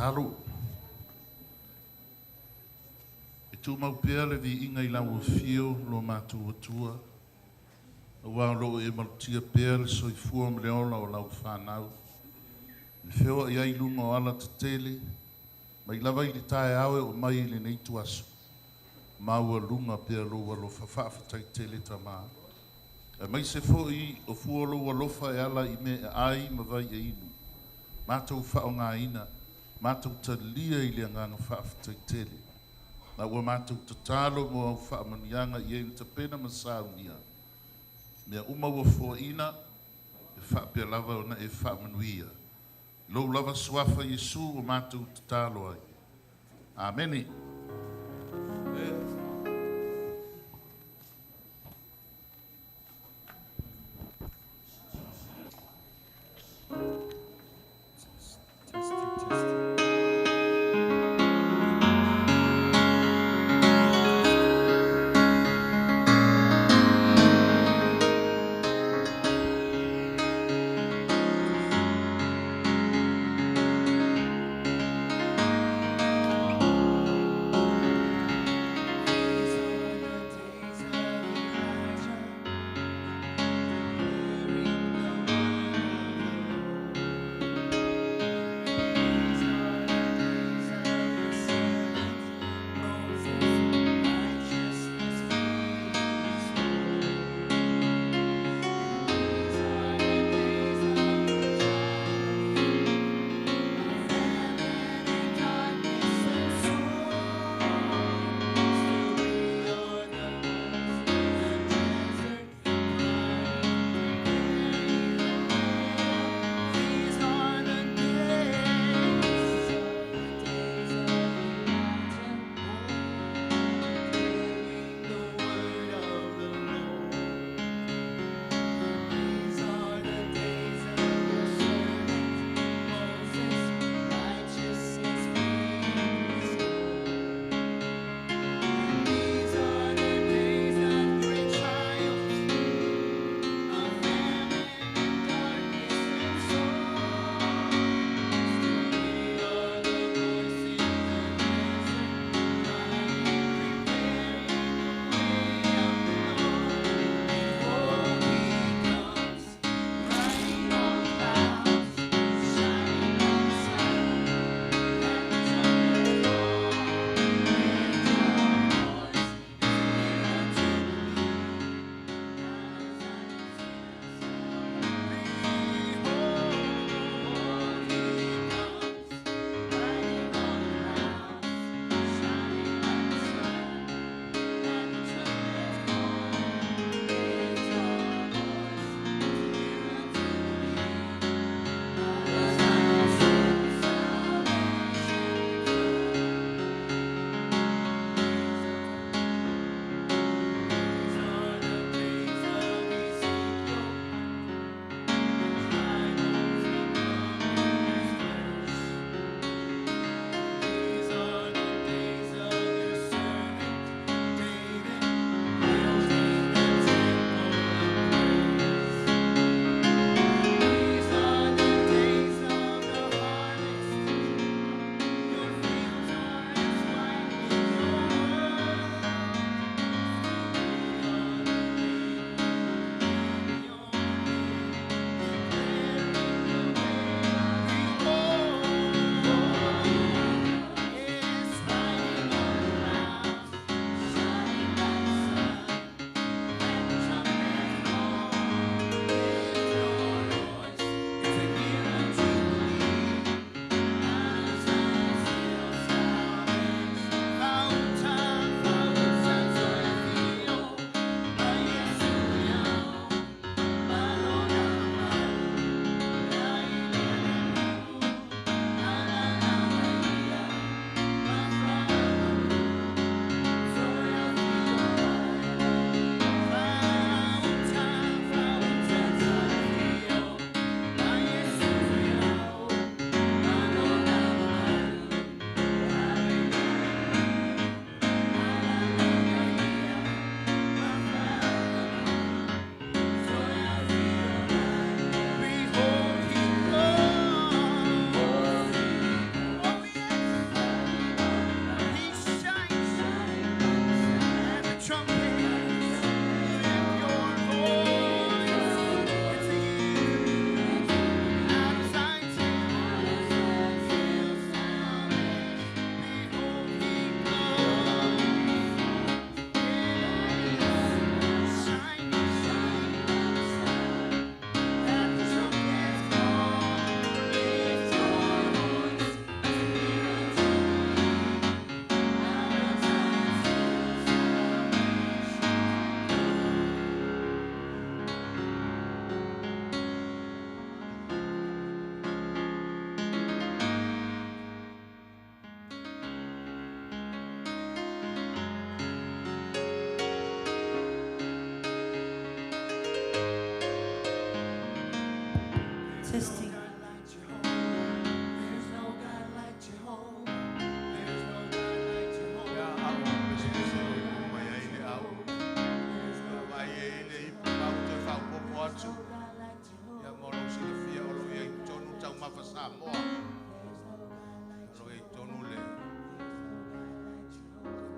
Tatalo. E tumau pea le viiga i lau afio lo matou Atua, aua o lo o e malutia pea le soifua ma le ola o lau fanau, e feoai ai i luga o alatetele, mai lava i le taeao e oo mai i lenei ituaso, maualuga pea lou alofa faafetai tele Tama. Aemaise foi o fua o lou alofa e ala i meaai ma vai e inu, matou faaaogaina, matou talia i le agaga faafetai tele. Ma ua matou tatalo mo au faamanuiaga i e na tapena ma saunia, mea uma ua foaina, e faapea lava ona e faamanuia. I lou lava Suafa Iesu ua matou tatalo ai. Amene. Testing, testing.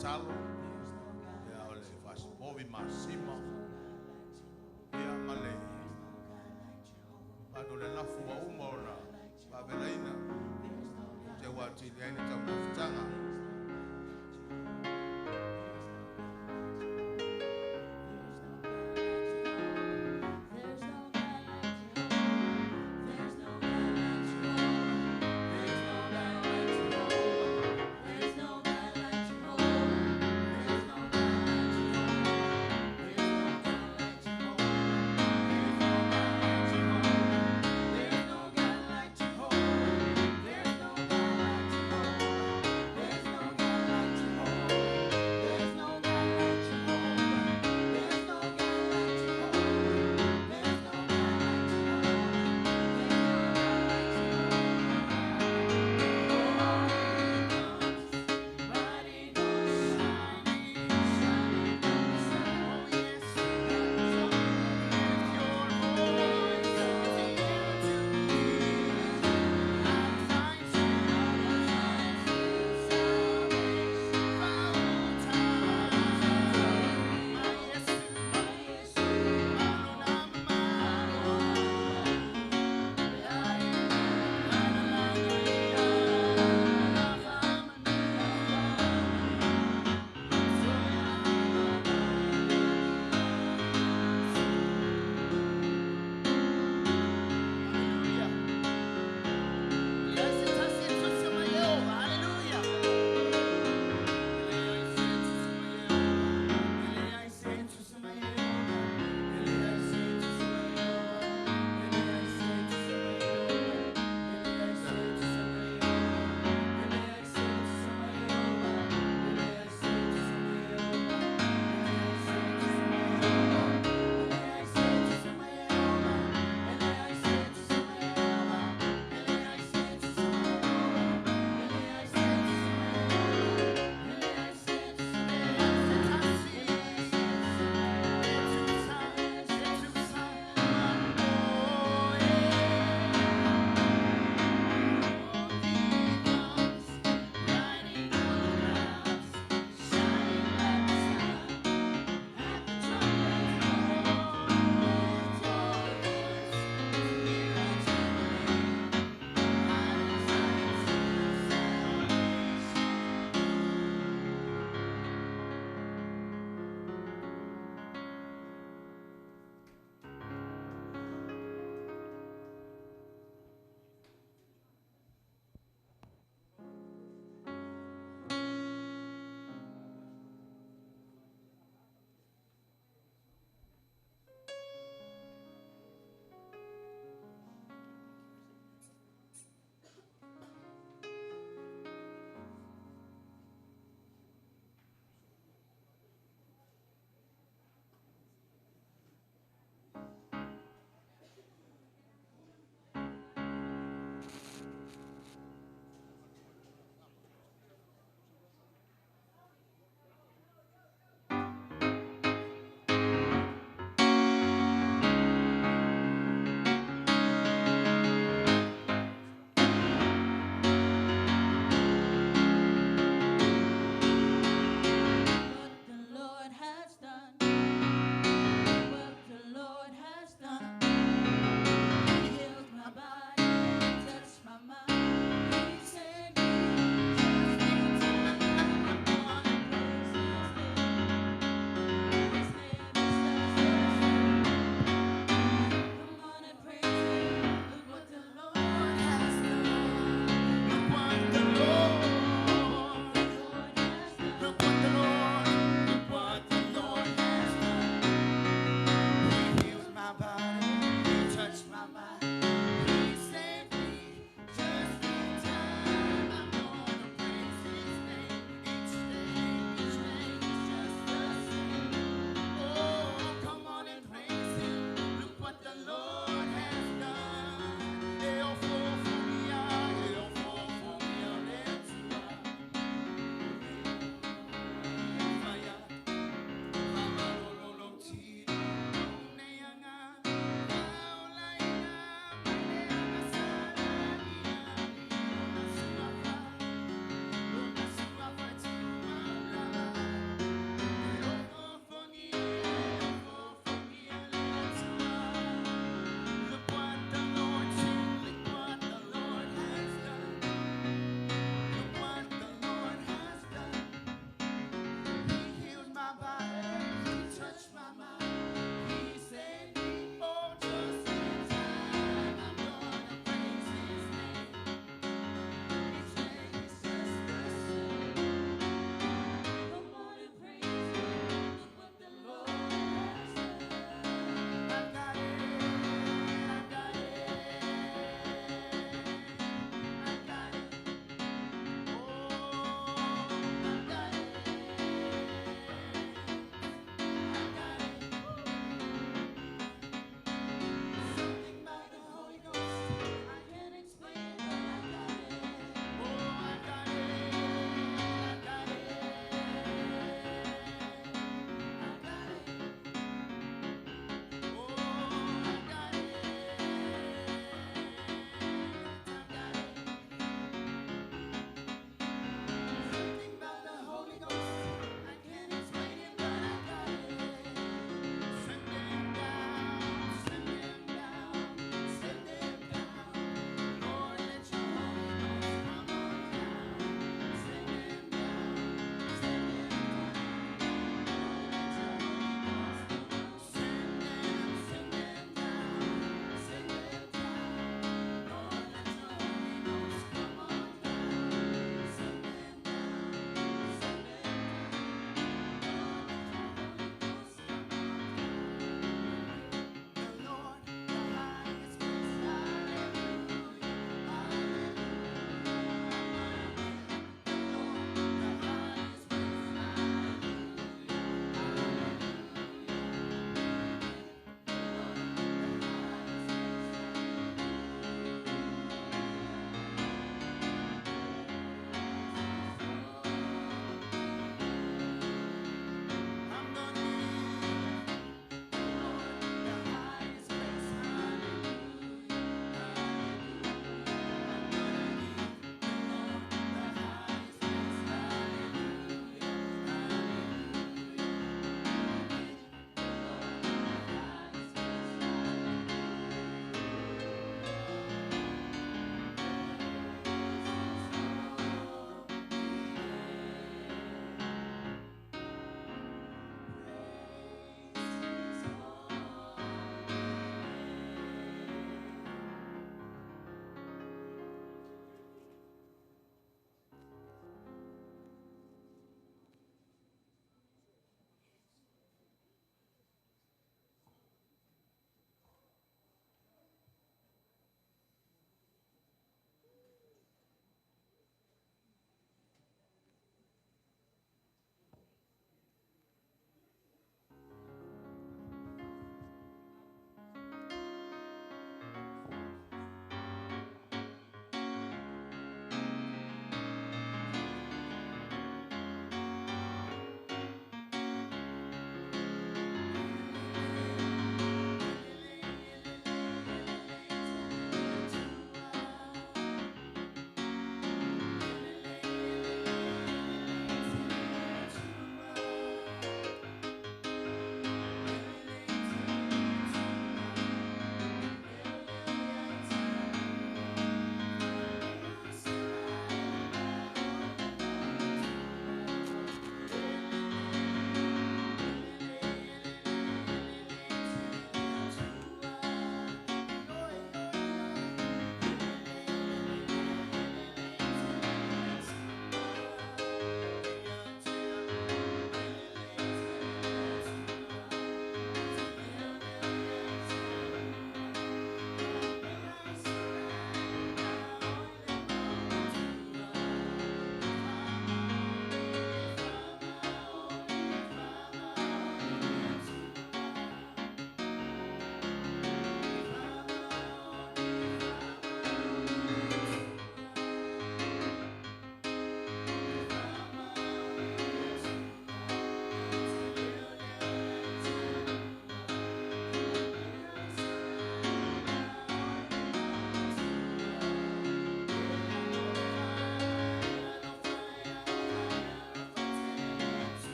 talo, ia o le faasipovi masima, ia ma le pano le lafu ua uma ona faavelaina, te ua atili ai le taumafataga. There's no God like Jehovah. There's no God like Jehovah.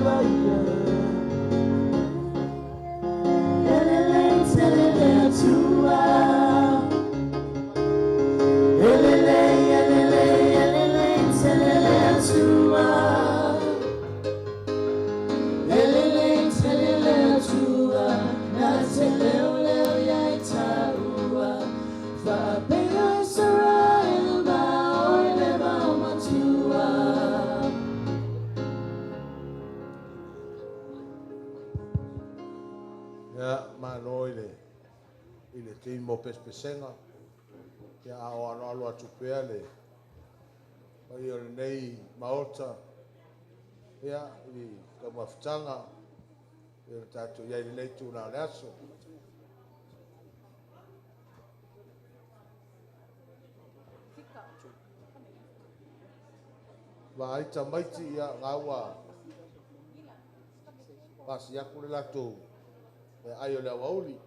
lava ia. Elelei tele le Atua. Elelei, elelei, elelei tele le Atua. Elelei tele le Atua, na te leo leo ia i taua. Faapea Israel ma oe le maumatua. Ia, malo i le i le taimi o pesepesega, ia a o aloalo atu pea le paia o lenei Maota, ia, i taumafataga pei ona tatou i ai i lenei itula o le aso. Vaai tamaiti, ia, na ua pasi atu le latou meaai o le aoauli.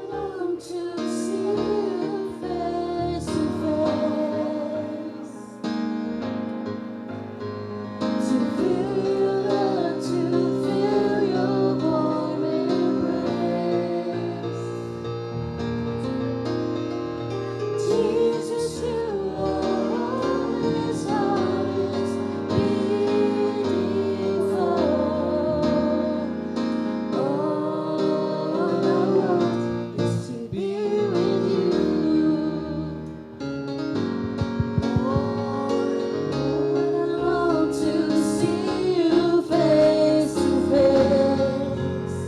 I long to see you face to face, to feel your love, to feel your warm embrace. Jesus, you are all this heart is beating for. All I want is to be with you. Lord, I long to see you face to face,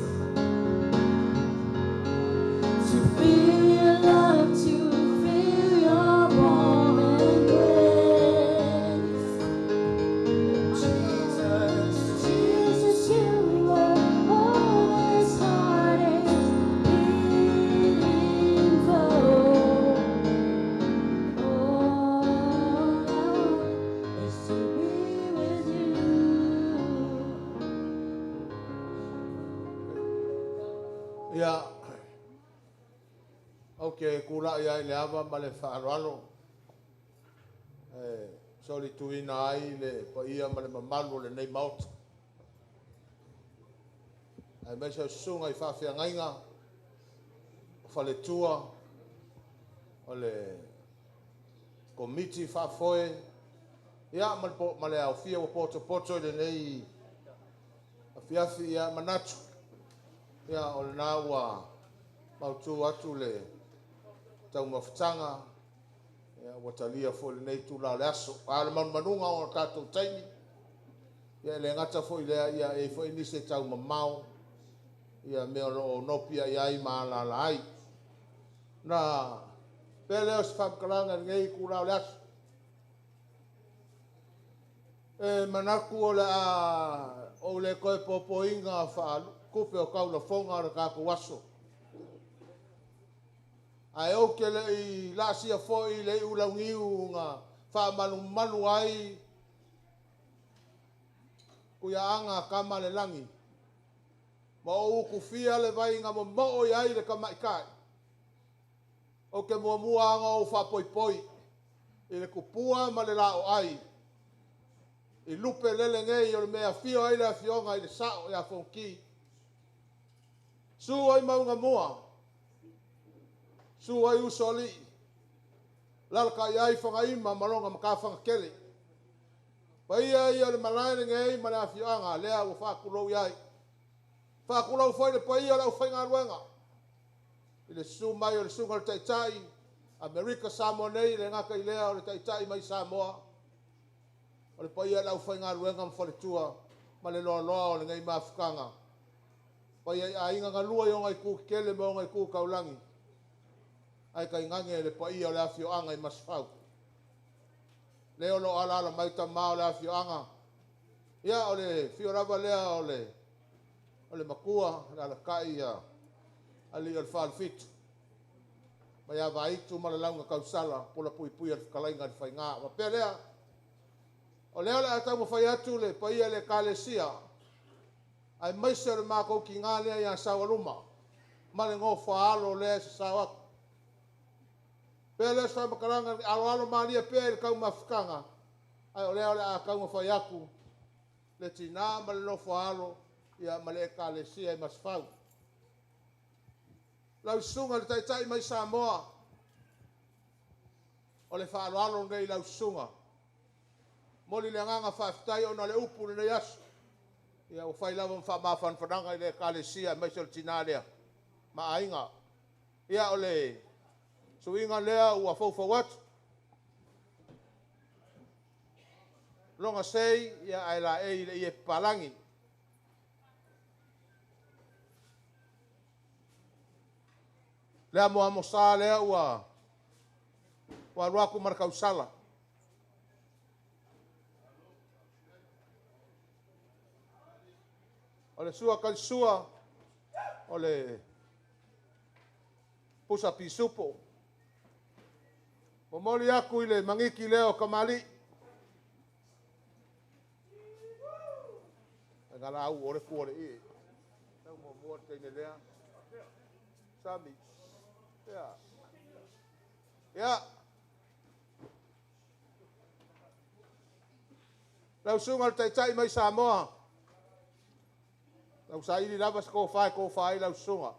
to feel your love, to feel your warm embrace. Jesus, Jesus, you are all this heart is beating for. All I want is to be with you. Ia, ou te tulai ai i le ava ma le faaaloalo e solituina ai le paia ma le mamalu o lenei Maota, aemaise o susuga i faafeagaiga, o faletua, o le Komiti Faafoe, ia ma le, ma le aofia ua potopoto i lenei afiafi. Ia manatu, ia o lena ua mautu atu le taumafataga, ia ua talia foi lenei itula o le aso. A o le manumanuga o tatou taimi, ia e le gata foi i lea, ia e i ai foi nisi e taumamao, ia mea o lo o nopiai ai ma alaala ai. Na pea lea o se faamatalaga i lenei itula o le aso. E manatu o le a ou le toe popoina faalupe o taulafoga o le tatou aso. Ae ou te le i laasia foi le iulauniu na Faamalumalu ai kuiaaga a Kama le lagi. Ma ou ukufia le vaiga momoo i ai le tamaitai. Ou te muamua lava ona ou faapoipoi i le tupua ma le laoai i lupe lele nei o le mea e afio ai le Afioga i le Sao ia Fonoti. Susu ai Maugamua, susu ai Usoalii, alaalatai ai Fagaima ma lona matafagatele. Paia ia o le malae lenei ma le afioaga lea ua faatulou i ai. Faatulou foi le paia o le aufaigaluega i le susu mai o le susuga i le Taitai Amerika Samoa nei, le gata i lea o le Taitai mai Samoa, o le paia o le aufaigaluega ma faletua ma le loaloa o lenei mafutaga. Paia i aiga na lua i ona itu tetele ma ona itu taulagi, ae tainane le paia o le afioaga i Masefau. Lea o lo o alaala mai tama o le afioaga, ia o le afio lava lea o le matua, le alakai ia alii o le Falefitu, mai Avaitu ma le lauga tausala, pula puipui o le fetalaiga i le faiga. Faapea lea, o lea o le a taumafai atu le paia i le Ekalesia, aemaise o le matou tina lea ia Saualuma, ma le nofo a alo lea e sasao atu. Pea lea o se faamatalaga, aloalo malie pea i le taumafataga, ae o lea o le a taumafai atu le tina ma le nofo a alo ia ma le Ekalesia i Masefau. Lau susuga i le Taitai mai Samoa, o le faaaloalo lenei i lau susuga. Momoli le agaga faafetai ona o le upu i lenei aso. Ia ua fai lava ma faamafanafanaga i le Ekalesia aemaise o le tina lea ma aiga. Ia o le suiga lea ua foufou atu. Loga sei ia ae laei i le ie papalagi. Le amoamosa lea ua alu atu ma le tausala. O le sua talisua, o le pusa pisupo. Momoli atu i le magiki lea o kamali'i. Ngala au o le kua le ie. Tau muamua le teine lea. Sami. Ia. Ia. Lau susuga i le Taitai mai Samoa, lau saili lava se tofa e tofa ai lau susuga.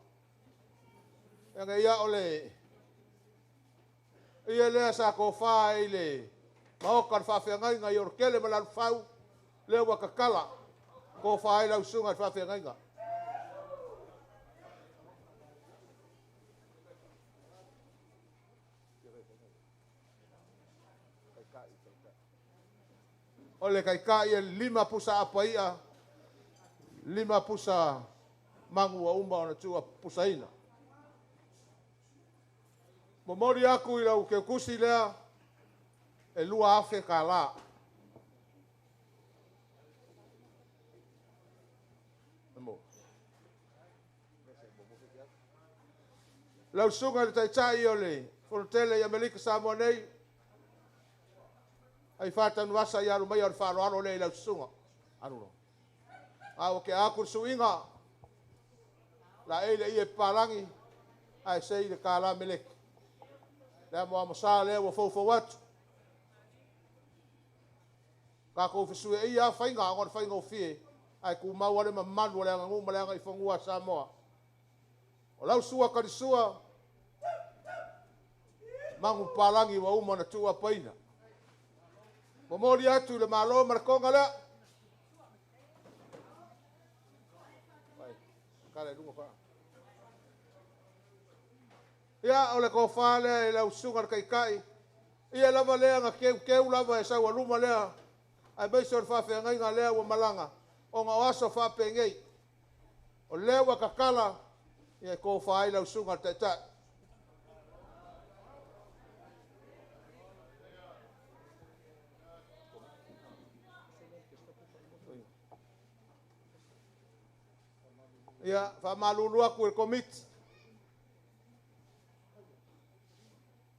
Ia ia o le ia lea sa tofa ai le maoka o le faafeagaiga i Olokele ma Lalufau, lea ua tatala tofa ai lau susuga i le faafeagaiga. O le taitai e 5 pusa apaia, 5 pusa magu ua uma ona tuu pusaina. Momoli atu i lau keukusi lea e 2,000 kālā. Lau susuga i le Taitai o le Fonotele i Amerika Samoa nei, ai whātanuasa i alu mai o le whaaloalo lea i lau susuga. Alu lo. A o ke aku le suiga, la e le ie palangi, ae sei le kālā meleki. Lea mo amosa lea ua foufou atu. Kākou fesue e ia whainga, o le whainga o fie, ae kumau ale mamalu o le anga ma le anga i whangua Samoa. O lau sua kalisua, mangu palangi wa uma na tua paina. Momoli atu le malo ma le konga lea. Kala lunga fa. Ia o le kofa lea i lau susuga le kaikai. Ia lava lea nga keu keu lava e sau aluma lea. Ai maise o le faafeagaiga lea ua malaga. O nga o aso faapengei. O lea ua kakala ia e kofa ai lau susuga le taitai. Ia, whaamalulu aku e komiti.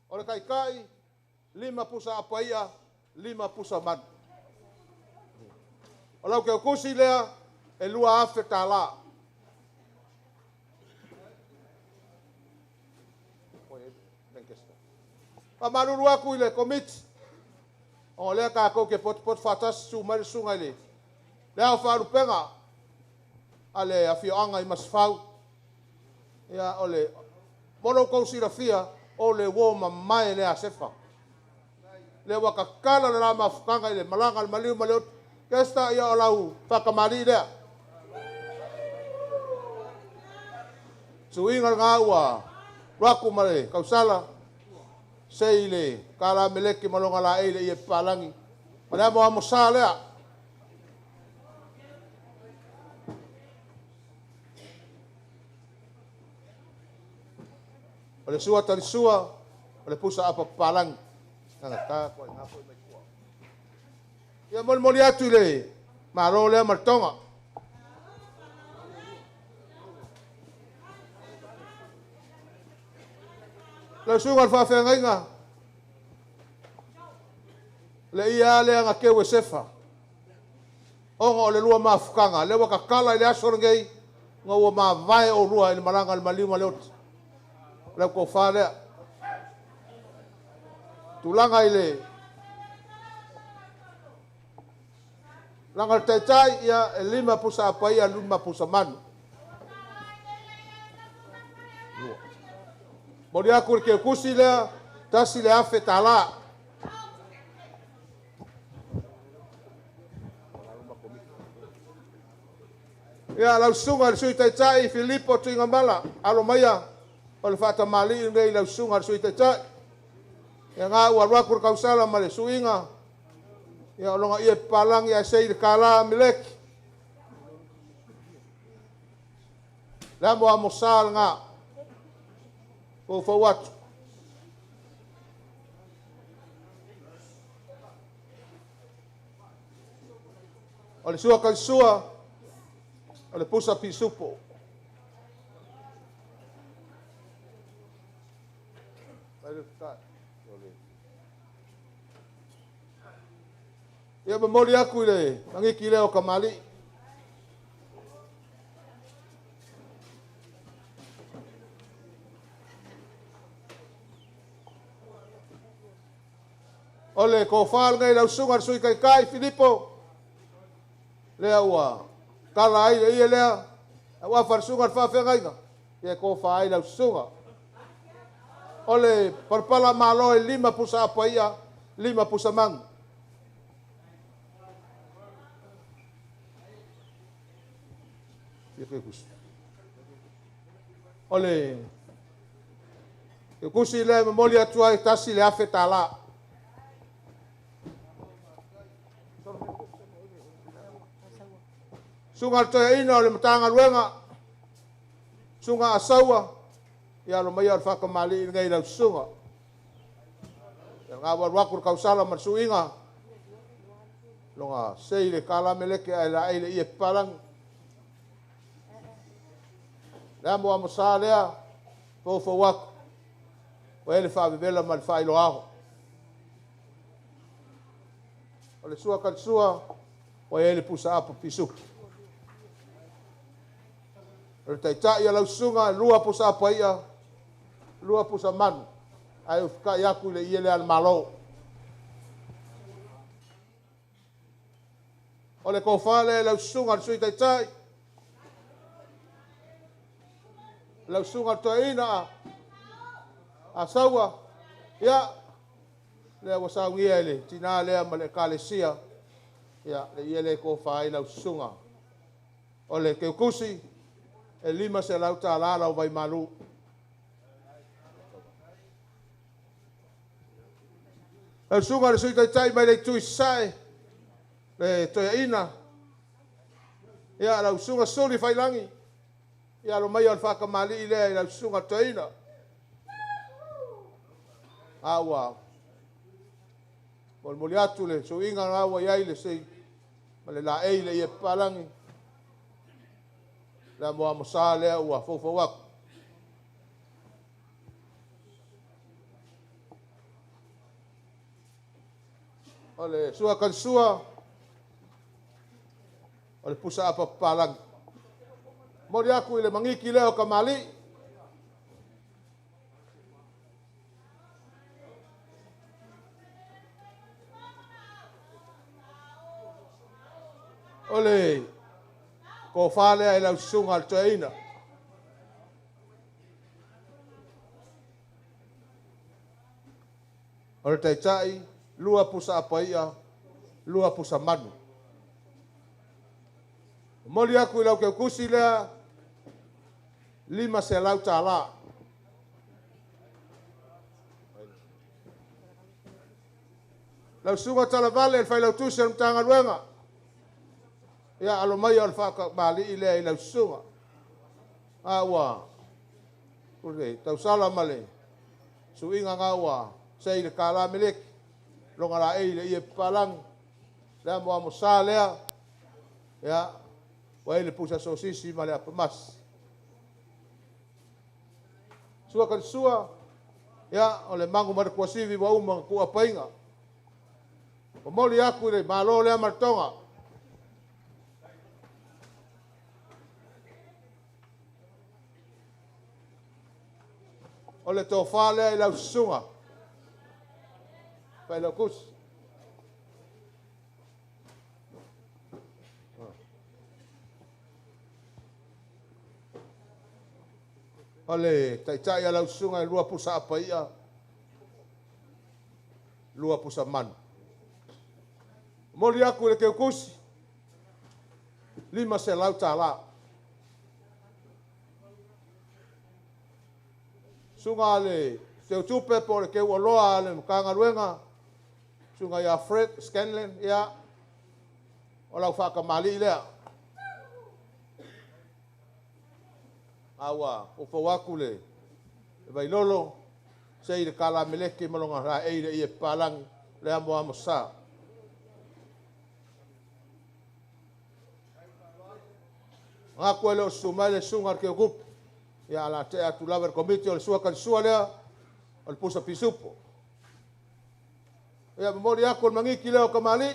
O le kaikai, 5 pusa apaia, 5 pusa manu. O lau keukusi lea, e 2,000 tālā. Whamaruru aku i le komiti. O lea kākou ke potopoto whātasi su mai le sunga i le. Le au whaarupenga a le awhioanga i Masifau. Ia o le molo kou sirafia o le wo mamae le asefa. Le wakakala le la mafukanga i le malanga le maliu ma le otu. Kesta ia o lau whakamari lea. Suinga ngā ua ruaku ma le kausala. Sei le kala meleke malonga la e le ia palangi. Ma le amo amo sa lea. O le sua tali sua, o le pusa apa palangi. Nanga tā koe ngā koe mai kua. Ia moli moli atu i le malo lea ma le tonga. Lau suga le faafeagaiga le ia lea ga keu e sefa. Ona o le lua mafukaga, lea ua kakala i le aso lenei, ga ua mavae o lua i le malaga le maliu ma le oti. Lau kofā lea. Tulaga i le laga le taitai, ia e 5 pusa apaia, 5 pusa manu. 2. Moli aku le keukusi lea, 1,000 tālā. Ia, lau susuga le sui taitai, Filipo Tuigamala, alo maia, o le whaatamali nei lau susuga le sui taitai. Ia ngā ua ruaku le kausala ma le suiga. Ia o longa ia palangi ai sei le kālā meleki. Le amo amo sa le ngā. Fau atu. O le sua kaisua, o le pusa pisupo. Ia mamoli aku i le mangiki lea o kamali. O le kofā lenei lau susuga le sui kaikai Filipo. Lea ua kala ai le ia lea. Ua afa le susuga le faafeagaiga. Ia kofā ai lau susuga. O le palapala malo e 5 pusa apaia, 5 pusa mangu. O le kusi le momoli atu ai 1,000 tālā. Sunga le toeaina o le matagaluega, sunga asaua, ia alo mai o le whakamali i lenei lau susuga. Ia ngā waru aku le kausala ma le suiga, longa sei le kāla meleke ai la ei le ia palangi. Le amo amo sa lea, fau aku, o ele whaavevela ma le whailoaho. O le sua kalisua, o ele pusa apa pisuki. O le taitai a lau susuga, 2 pusa apa ia, 2 pusa manu. Ai o whikai aku i le ia lea le malo. O le kofā le lau susuga le sui taitai. Lau susuga le toeaina a saua. Ia, lea ua saungia i le tina lea ma le ekalesia. Ia, le ia le kofā ai lau susuga. O le keukusi, e 500 tālā lau vai malu. Lau susuga le sui taitai mai le tui sae, le toeaina. Ia, lau susuga suli whailangi. Ia, alo mai o le whakamali i lea i lau susuga toeaina. A ua, molimoli atu le suiga ngā ua iai le sei, ma le laei le ia palangi. Le amo amo sa lea ua fau aku. O le sua kanisua, o le pusa apa papalagi. Moli aku i le mangiki lea o kamali. O le kofā lea i lau susuga le toeaina. O le taitai, 2 pusa apaia, 2 pusa manu. Moli aku i lau keukusi lea, $500. Lau susuga talavale, le failautusi o le Matagaluega. Ia alo mai o le whakamali lea i lau susuga. A ua, ule, tausala ma le suiga ngā ua sei le kālā meleki. Longa la ei le ie palangi. Lea mo amo sa lea. Ia, ua ei le pusa sosisi ma le apamasi. Sua ka sua, ia, o le mangu mara kuasivi wa uma ku apainga. O moli aku i le malo lea martonga. O le tōwha lea i lau susuga. Whai lau kusi. O le taitai a lau susuga e 2 pusa apaia, 2 pusa manu. Moli aku i le keukusi, $500. Suga le teutupe po le keu oloa le Matagaluega, suga ia Fred Scanlon, ia, o lau whakamali lea. Aua, o fau le vailolo, sei le kala meleke malonga ra ei le ie palangi, le amo amo sa. Ngā koe le o sumai le sunga ar ke okupu. Ia ala te atu lava le komiti o le sua kanisua lea, o le pusa pisupo. Ia momoli aku o le mangiki lea o kamali.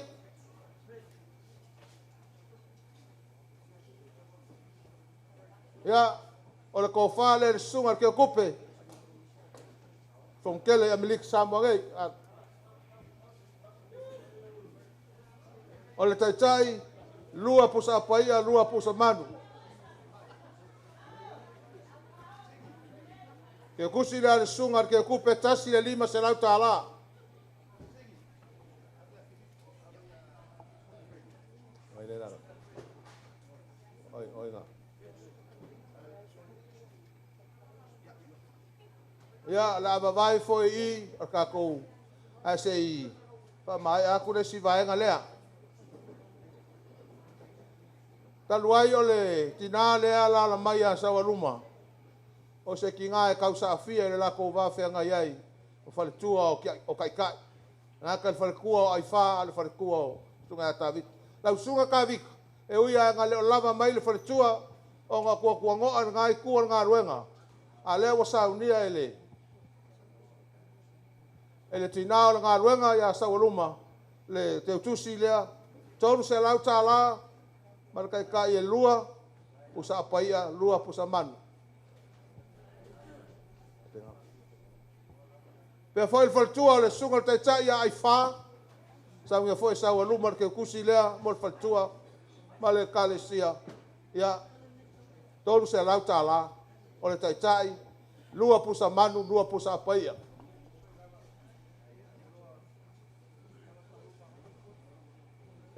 Ia, o le kōwhā lea le susuga le keokupe. Fongkele ia miliki Samoa nei. O le taitai, 2 pusa apaia, 2 pusa manu. Ke kusi lea le susuga le keokupe, tasi le $500. Oi le lalo. Oi, oi ngā. Ia, la avavai foi i, o kākou, a se i, wha mai aku le si vaenga lea. Talu ai o le tina lea la la mai a sawaluma. O se ki ngā e kausa awhia i le lako wawhea ngai ai, o whaletua o kaikai. Ngā ka le whalekua o aiwha, a le whalekua o sunga ia tāvika. Lau sunga kāvika, e ui a ngā leo lava mai le whaletua, o ngā kua kua ngoa ngā i kua ngā ruenga. A lea wa saunia e le e le tina o le ngā ruenga ia sawaluma, le teutusi lea, $300, ma le kaikai e 2, pusa apaia, 2 pusa manu. Pea foi le whaletua o le sunga le taitai ia aiwha, saungia foi sawaluma le keukusi lea, mo le whaletua, ma le kalesia, ia, $300, o le taitai, 2 pusa manu, 2 pusa apaia.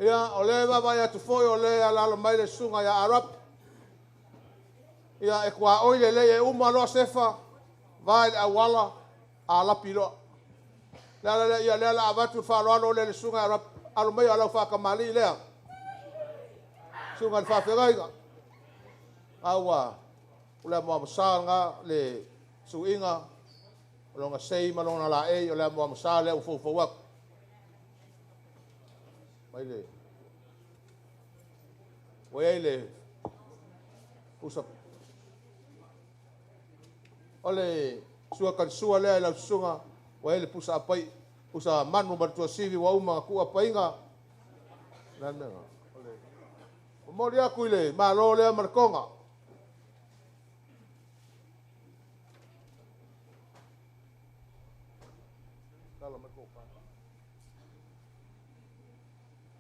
Ia, o le vavai atu foi, o le alalo mai le sunga ia Arap. Ia, e kua oi le lei e uma loa sefa, vai le awala, a lapi loa. Lea la ia, lea la avatu whaaloalo le le sunga Arap, alo mai alau whakamali lea. Sunga le whawheraiga. Aua, o lea mua masā ngā le suinga, o longa sei ma longa la ei, o lea mua masā lea ufau aku. Mai le. O ei le pusa. O le sua kanisua lea i lau susuga, o ei le pusa apai. Pusa manu ma le tuasivi ua uma ona tuuapaina. O le a le mea lena? O le momoli atu i le Malo lea ma le Toga.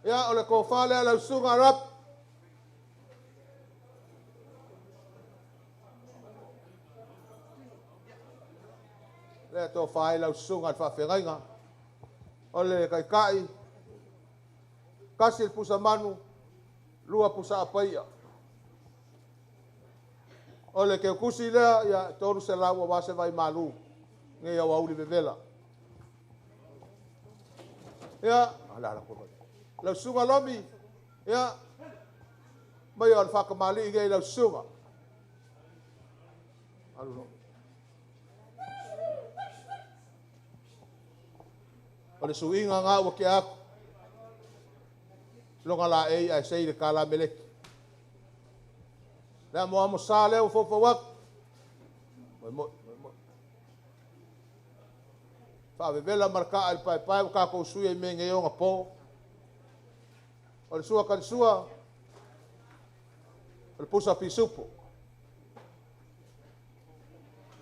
Ia, o le tofa lea lau Susuga Rap. Lea tofa ai lau susuga i le faafeagaiga. O le taitai, tasi le pusa manu, 2 pusa apaia. O le keukusi lea, ia, 300 aua se vai malu, nei au auli vevela. Ia, lau susuga Lomi, ia, mai o le whakamali i lau susuga. Alu Lomi. O le suiga ngā ua ke aku. Longa la ei ai sei le kala meleki. Lea mo amo sa lea ua fofo aku. Moi moi, moi moi. Whaavevela maraka ai pai pai o kākou sui ai me ngei onga pō. O le sua ka le sua, o le pusa pisupo.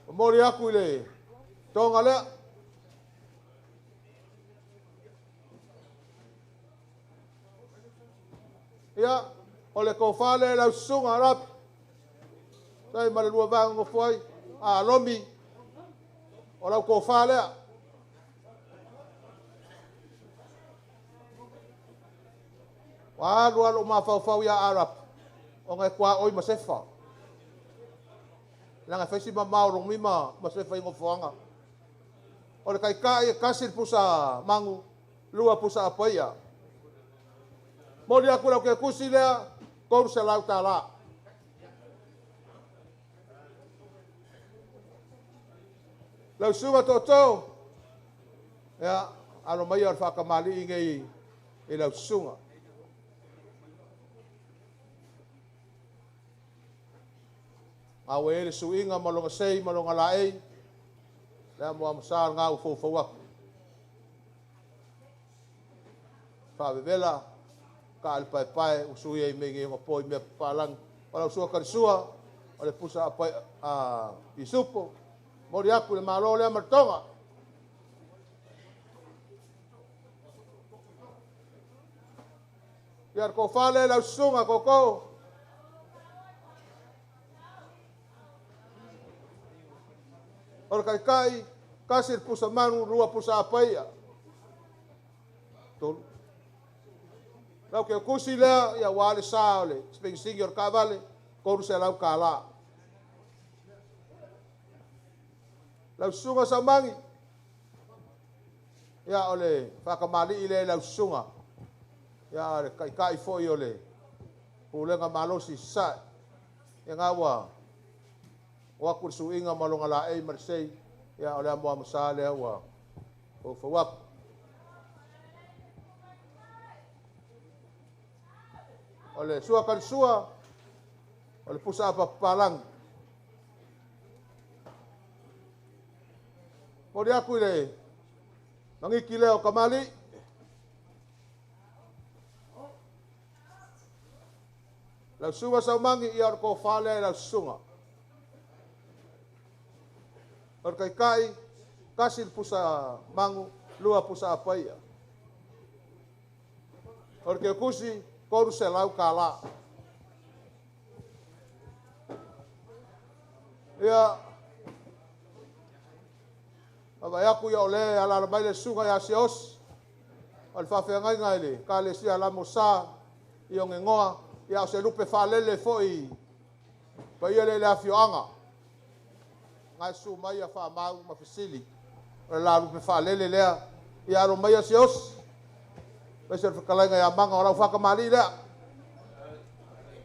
O mori aku i le tonga lea. Ia, o le kofale lau susuga rapi. Sai ma le lua vanga ngofuai. A lomi, o lau kofale lea. Wa alu alu mafaufau ia Arab. O ngai kwa oi ma sefa. Langa faisi ma mau longi ma sefa i ngofuanga. O le kaikai e kasi le pusa mangu, 2 pusa apaia. Moli aku lau ke kusi lea, koru se lau tālā. Lau suga tōtō, ia, alo mai o le whakamali i ngei i lau suga. Ngā ue le suinga ma longa sei ma longa laei, lea mua masa ngā ufou aku. Whaavevela, ka ale pai pai, usui ai me ngei ngā poi mea palang. O lau sua karisua, o le pusa apai, a, isupo. Mori aku le malo lea martonga. Ia ko whale lau susunga koko. O le kaikai, kasi le pusa manu, 2 pusa apaia. 3. Lau ke kusi lea, ia wā le sā o le spingsingi o le kavale, koru se lau ka la. Lau susunga saumangi, ia o le whakamali i le lau susunga. Ia o le kaikai foi o le pulenga malosi sae. Ia ngā ua, o aku le suinga ma longa la ei ma le sei, ia o le amoa masa lea ua fau aku. O le sua ka le sua, o le pusa apa papalangi. Mori aku i le mangiki lea o Kamali. Lau suga saumangi ia o le kofā lea i lau susuga. O le kaikai, kasi le pusa mangu, 2 pusa apaia. O le keukusi, koru se lau ka la. Ia, awa aku ia o le alala mai le suga ia sios. O le whawheangaiga i le ka le sia la mo sa i o ngengoa. Ia o se lupe whalele foi pa ia le le afioanga. Ngai su mai a wha mau ma fisili. O le la lupe whalele lea. Ia alo mai a sios. Pese le whakalainga ia manga o lau whakamali lea.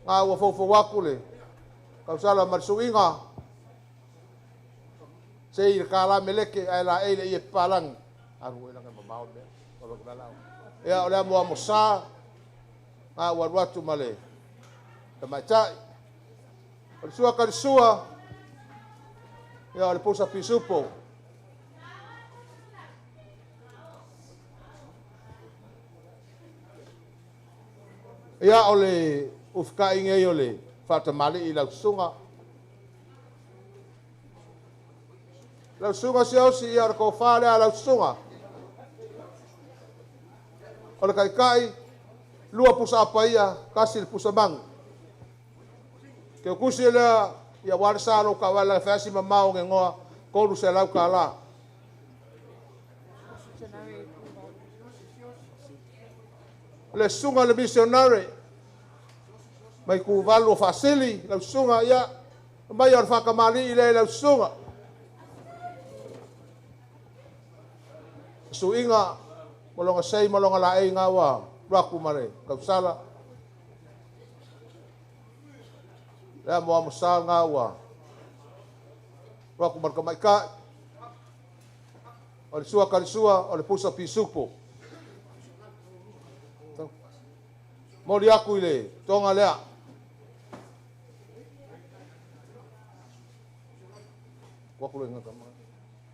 Ngā ua fofo waku le. Kausala marsuinga. Sei le kāla meleke ai la eile i e palangi. Aru e langa mamao mea. O loko lalau. Ia o lea mua mo sa. Ngā ua ruatu ma le tamaitai. O le sua ka le sua. Ia o le pusa pisupo. Ia o le ufika'i nei o le fa'atamalii i lau susuga. Lau susuga Siaosi ia o le tofā lea a lau susuga. O le ta'ita'i, lua pusa apaia, tasi le pusa manu. Keukusi lea ia ua le sa lou taavale e feasi mamao ogegoa 300 tālā. Le susuga le missionary mai Tuvalu o Faasili lau susuga ia mai o le fa'atamalii lea i lau susuga. Suiga ma loga sei ma loga laei ga ua alu atu ma le tausala. Lea mo amosa ga ua alu atu ma le tamaita'i. O le sua kalisua o le pusa pisupo. Moli aku i le toga lea.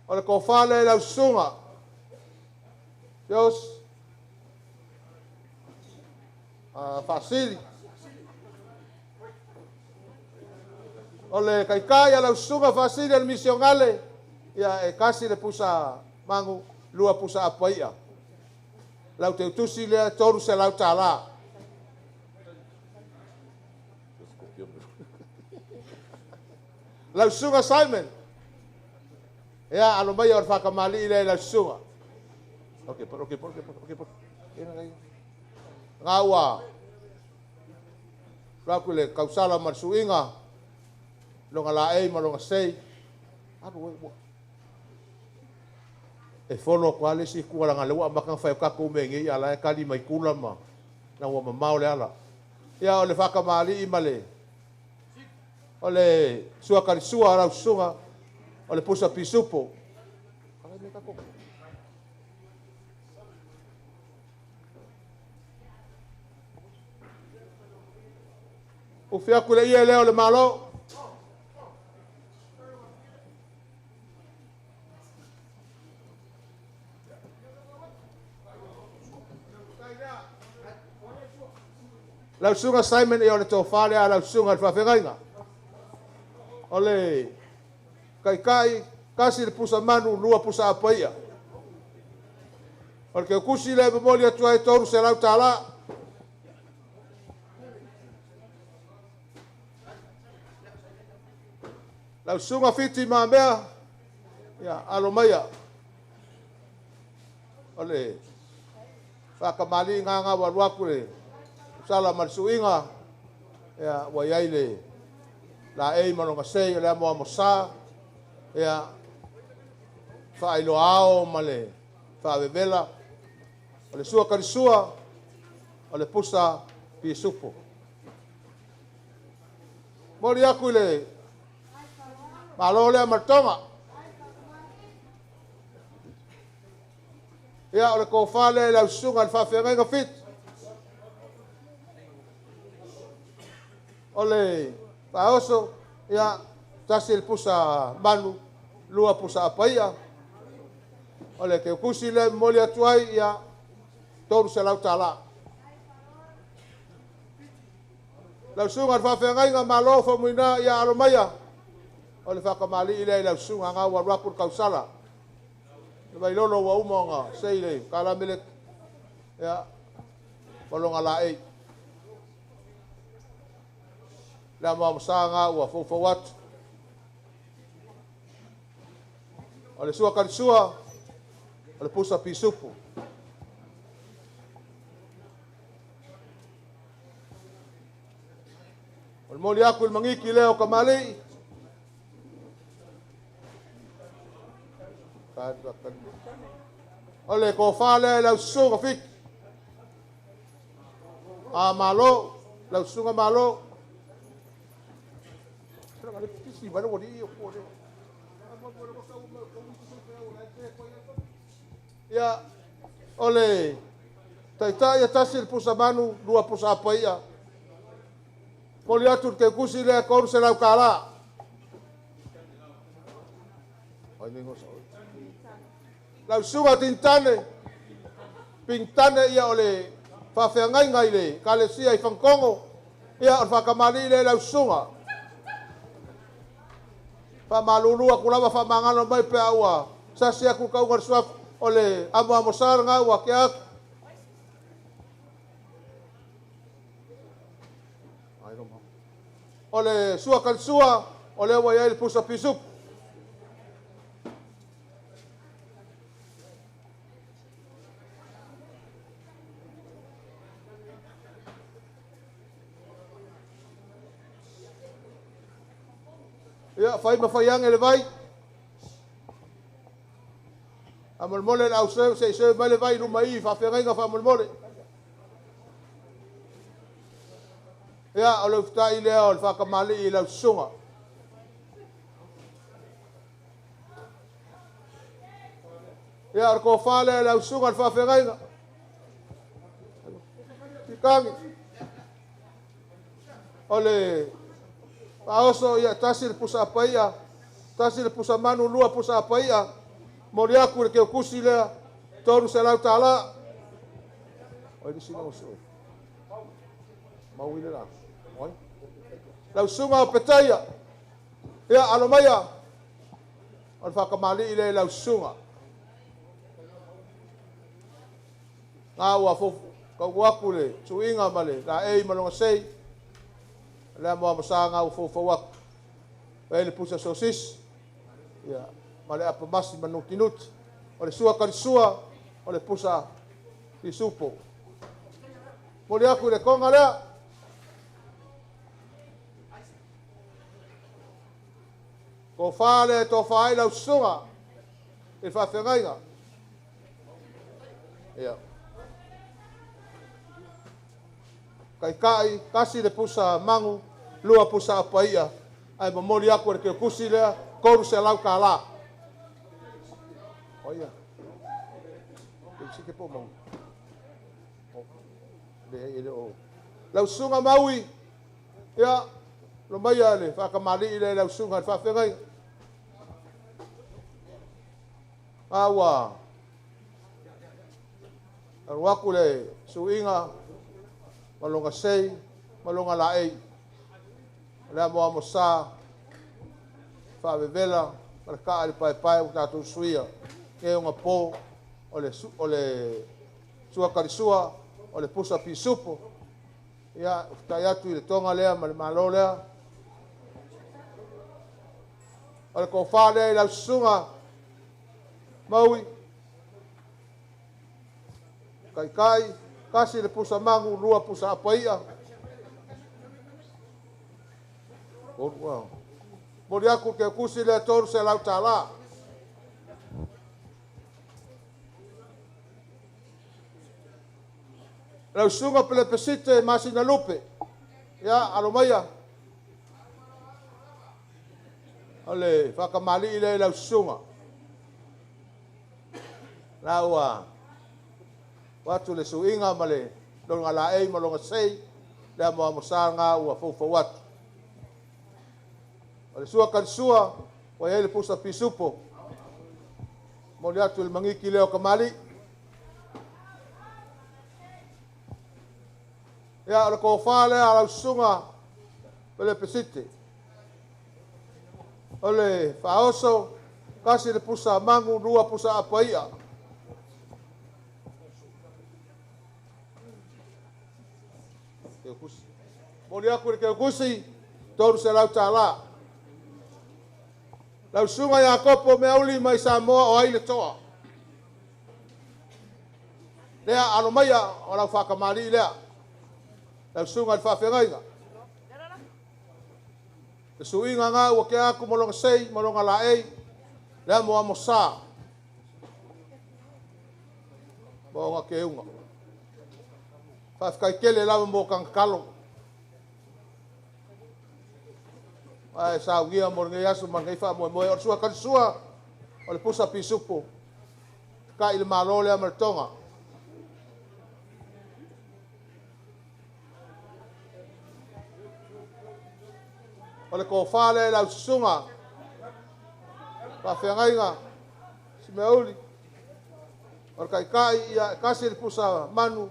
O le tofā lea i lau susuga. Dios Faasili. O le taitai a lau susuga Faasili a le misionale, ia e tasi le pusa manu, lua pusa apaia. Lau teutusi lea 300 tālā. Lau susuga Simon, ia alo mai o le fa'atamalii lea i lau susuga. Okay, okay, okay, okay, okay. Ngā ua laku le kausala ma le suiga, loga laei ma loga sei. Alu e ua. E folo atu lava le isi itu laga le ua amata ona fai o tatou mea nei a la e tali mai kula ma na ua mamao le ala. Ia o le fa'atamalii ma le o le suakalisua a lau susuga o le pusa pisupo. Ufi aku le ia lea o le Malo. Lau susuga Simon ia o le tofā lea a lau susuga le faafegaiga. O le taitai, tasi le pusa manu, lua pusa apaia. O le keukusi lea e momoli atu ai 300 tālā. Lau susuga Fiti Mamea, ia alo maia. O le fa'atamalii gaga ua alu atu le sala ma le suiga, ia ua iai le laei ma loga sei o le amo amo sa, ia fa'ailoa ao ma le fa'avevela. O le sua kalisua, o le pusa pisupo. Moli aku i le Malo lea ma le toga. Ia o le tofā lea i lau susuga le faafeagaiga Fiti. O le faaoso, ia, tasi le pusa manu, lua pusa apaia. O le keukusi lea e momoli atu ai, ia, 300 tālā. Lau susuga le faafeagaiga Malo Faumuina, ia alo maia. O le fa'atamalii lea i lau susuga ga ua alu atu le tausala. Le vailolo ua uma ona sei le kalameleki. Ia, ma loga laei. Le amo ga ua foufou atu. O le sua kalisua, o le pusa pisupo. O le moli aku i le magiki lea o kamalii. O le tofā lea i lau susuga Fiti. A malo, lau susuga Malo. Ia, o le taitai e tasi le pusa manu, lua pusa apaia. Moli atu le keukusi lea 300 tālā. Lau susuga Tintane, Pintane ia o le Faafeagaiga i le Ekalesia i Fagakogo, ia o le faakamalii lea i lau susuga. Faamalulu atu lava faamagalo mai pe a ua sasi atu le tauga o le suafa o le amoamosa lena ua tea atu. O le sua kalisua, o lea ua i ai le pusa pisupu. Ia, fai ma fai ane le vai. Faamolemole le au se i serve mai le vai i luma i i faafeagaiga faamolemole. Ia, o le ufitai lea o le faakamalii i lau susuga. Ia, o le tofa lea i lau susuga i le faafeagaiga. Tikagi. O le faaoso, ia, tasi le pusa apaia, tasi le pusa manu, lua pusa apaia. Moli atu i le keukusi lea, $300. Oi le sina o sui. Maui le la. Oi. Lau susuga o Petaia. Ia, alo maia. O le faakamalii lea i lau susuga. Ngā ua fofu kau atu le suiga ma le laei ma longa sei. Le moa mosa ngā ua fofou atu. Pai le pusa sosisi. Ia, ma le apamasi ma nutinuti. O le sua kalisua, o le pusa pisupo. Moli atu i le konga lea. Tofa le tofa ai lau susuga i le faafeagaiga. Ia. Kaikai, tasi le pusa mangu, lua pusa apaia. Ai momoli atu e le keukusi lea, $300. O ia. Ke po mau. Le ele o. Lau susuga Maui, ia, lo maia le faakamalii le lau susuga i le faafeagaiga. A ua alu atu le suiga ma longa sei ma longa laei. O le amoamosa faavevela ma le kaa i le paepae ua tatou suia. E ona po o le sua kalisua, o le pusa pisupo. Ia, ufitai atu i le tonga lea ma le malo lea. O le tofa lea i lau susuga, Maui, kaikai, tasi le pusa mangu, lua pusa apaia. Moli atu ke kusi lea $300. Lau susuga Pelepesite Masina Lupe. Ia, alo maia. O le faakamalii lea i lau susuga. La ua atu le suiga ma le longa laei ma longa sei, le amoamosa ngā ua foufou atu. O le sua kalisua, ua i ai le pusa pisupo. Moli atu i le mangiki lea o kamali. Ia, o le tofa lea a lau susuga Pelepesite. O le faaoso, tasi le pusa mangu, lua pusa apaia. Moli atu i le keukusi, $300. Lau susuga Iakopo Meauli mai Samoa o ai le toa. Lea alo maia o lau faakamalii lea. Lau susuga i le faafeagaiga. Le suiga ngā ua kea atu ma longa sei ma longa laei. Le amoamosa. Ma onga keunga. Faafetai tele lava mo kangakalo. Ai saugia mo lenei aso ma lenei faamoemoe. O le sua kalisua, o le pusa pisupo. Ka i le malo lea ma le tonga. O le tofa lea i lau susuga. Faafeagaiga, Simeauli. O le kaikai, ia, kasi le pusa manu,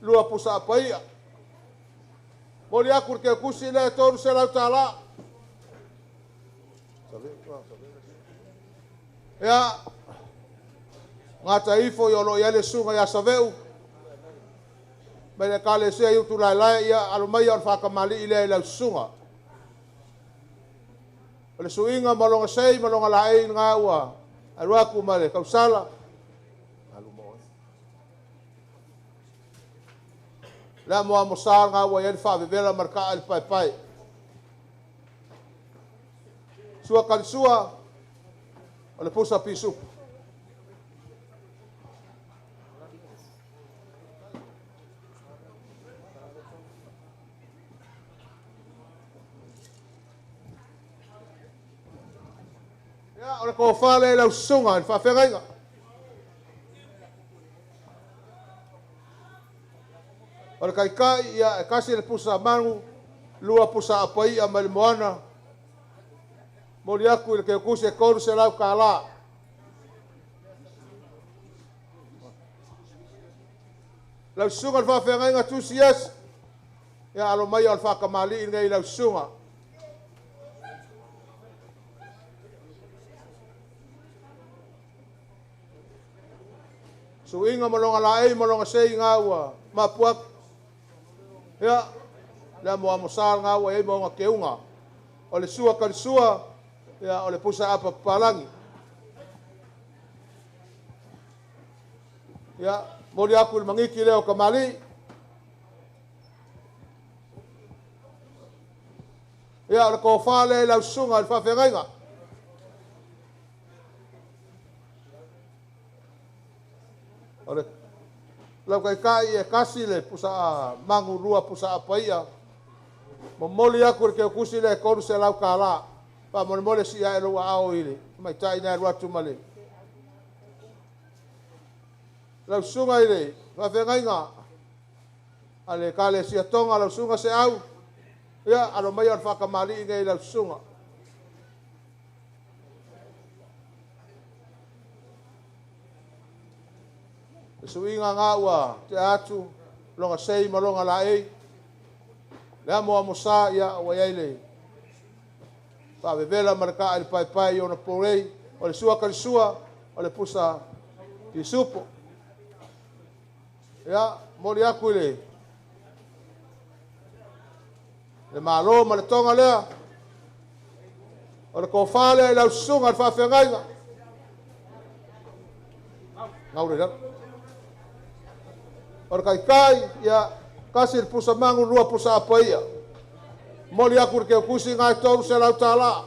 lua pusa apaia. Moli aku le keukusi lea e $300. Ia, gata ifo i o lo o i ai le susuga ia Saveu, mai le Ekalesia i Utulaelae, ia alo mai o le faakamalii lea i lau susuga. O le suiga ma loga sei ma loga laei ngā ua alu aku ma le tausala. Le amo amo sa ngā ua i ai le faavevela ma le kaa i le paepae. Sua kalisua, o le pusa pisupu. Ia, o le tofa lea i lau susuga i le faafeagaiga. O le taitai, ia, e tasi le pusa manu, lua pusa apaia mai le moana, moli aku i le keukusi e $300. Lau susuga i le faafeagaiga Tusi Esi, ia alo mai o le faakamalii lenei i lau susuga. Suiga ma loga laei ma loga sei ngā ua mapu atu. Ia, le amo amo sa ngā ua i ai maunga keunga. O le sua kalisua, ia, o le pusa apa papalangi. Ia, moli aku i le mangiki lea o kamali. Ia, o le tofa lea i lau susuga i le faafeagaiga. O le lau taitai e kasi le pusa a mangu lua pusa apaia. Momoli aku i le keukusi lea e $300. Faamolemole si ae lou aao i le tamaitai na alu atu ma le lau susuga i le faafeagaiga a le Ekalesia Tonga, lau susuga Seau, ia, alo mai o le faakamalii nei i lau susuga. Le suiga ngā ua tea atu, loga sei ma loga laei, le amo amo sa, ia, ua iai le faavevela ma le kaa i le paepae i ona porei, o le sua kalisua, o le pusa pisupo. Ia, moli aku i le Malo ma le Tonga lea, o le tofa lea i lau susuga i le faafeagaiga. Gaure lalo. O le taitai, ia, kasi le pusa mangu, lua pusa apaia. Moli aku i le keukusi ngā e $300.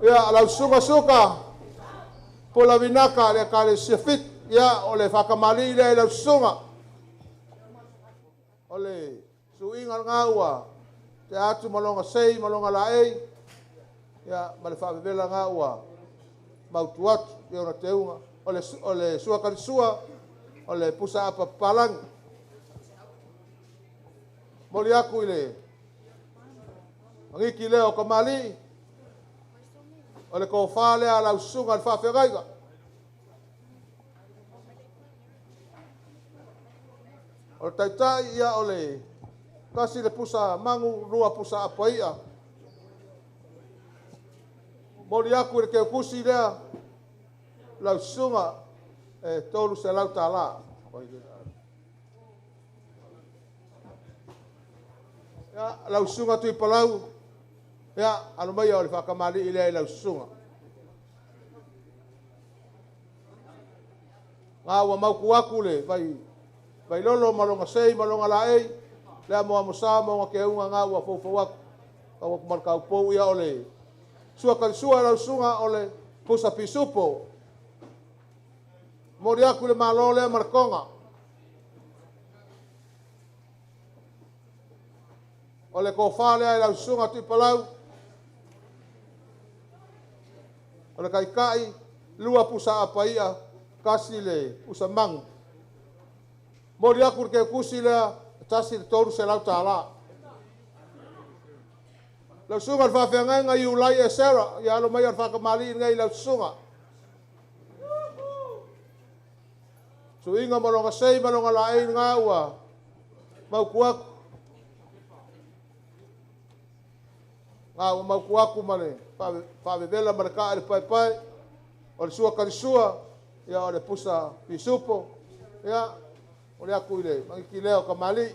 Ia, lau susuga suka, pula vinaka le Ekalesia Fit, ia, o le faakamalii lea i lau susuga. O le suiga ngā ua te atu ma loga sei ma loga laei, ia, ma le faavevela ngā ua mautu atu i ona teuga. O le sua kalisua, o le pusa apa papalangi. Moli aku i le mangiki lea o kamali, o le tofa lea a lau susuga i le faafeagaiga. O le taitai, ia, o le kasi le pusa mangu, lua pusa apaia. Moli aku i le keukusi lea, lau susuga e $300. Ia, lau susuga tui palau, ia, alo mai o le faakamalii lea i lau susuga. Ngā ua mautu atu le vai, vailolo ma loga sei ma loga laei, le amo amo sa ma ona keunga ngā ua foufou atu. Kau atu ma le kaupou, ia, o le sua kalisua lau susuga, o le pusa pisupo. Moli aku i le Malo lea ma le Tonga. O le tofa lea i lau susuga Tuipalau. O le taitai, lua pusa apaia, kasi le pusa mangu. Moli aku i le keukusi lea, tasi le $300. Lau susuga i le faafeagaiga i Ulai e Sarah, ia alo mai o le faakamalii lenei i lau susuga. Suiga ma loga sei ma loga laei ngā ua mauku aku. Ngā ua mauku aku ma le whaavevela ma le kaa le pae pae. O le sua karisua, ia o le pusa pisupo, ia o le aku i le mangiki lea o kamali.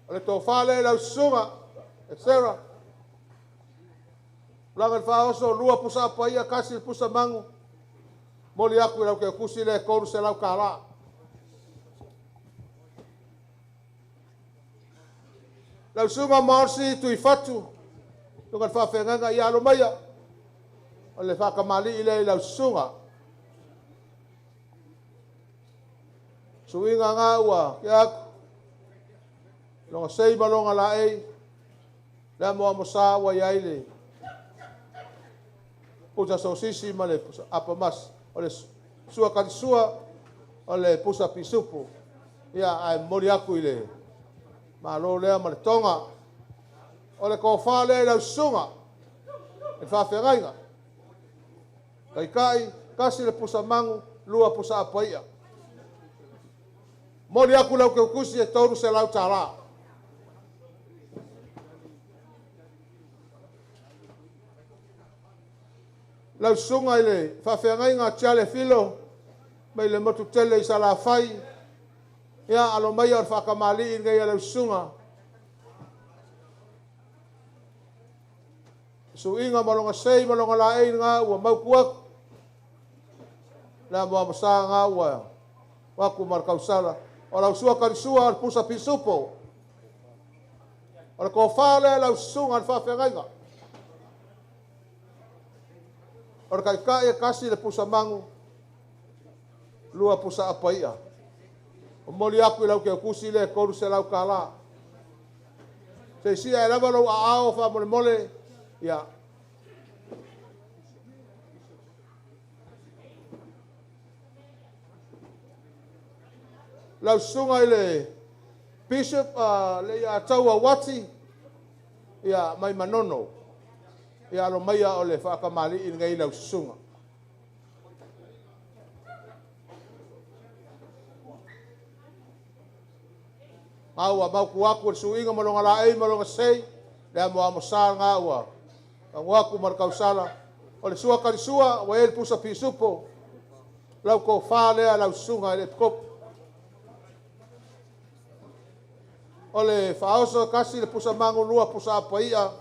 O le tofā lea i lau susuga, e Sarah. Laga le whaoso, lua pusa apa ia, kasi le pusa mangu. Moli aku i lau ke kusi le koru se lau kālā. Lau susuga Maosi tui fatu, tunga le whaawhengaga i alo maia. O le whakamali i le i lau susuga. Suiga ngā ua, ke aku. Longa sei ma longa la ei. Lea moa mosa ua iai le. Pusa sosisi ma le pusa apamas. O le sua karisua, o le pusa pisupu. Ia, ai mori aku i le malo lea ma le tonga. O le kōwhā lea i lau susuga. E whaawhengaiga. Kaikai, kasi le pusa mangu, lua pusa apaia. Moli aku lau keukusi e toru se lau tālā. Lau susuga i le faafeagaiga Tiale Filo mai le motu tele i Salafai. Ia alo mai o le faakamalii lenei a lau susuga. Suiga ma loga sei ma loga laei ngā ua mauku aku. Le moa masa ngā ua waku ma le kausala. O lau sua karisua o le pusa pisupo. O le kōwhā lea lau susuga le faafeagaiga. O le kaikai e kasi le pusa mangu, lua pusa apaia. O moli aku i lau ke kusi le koru se lau kālā. Se sia e lava lau aao wha mole mole, ia. Lau susuga i le Bishop le ia taua wati, ia mai manono. Ia alo maia o le whakamali i ngai lau susuga. Ngā ua mauku aku le suiga ma longa laei ma longa sei, le amo amo sa ngā ua. Ngā aku ma le kausala. O le sua karisua, ua e le pusa pisupo. Lau ko whā lea lau susuga i le epikopu. O le whaoso kasi le pusa mangu lua pusa apaia.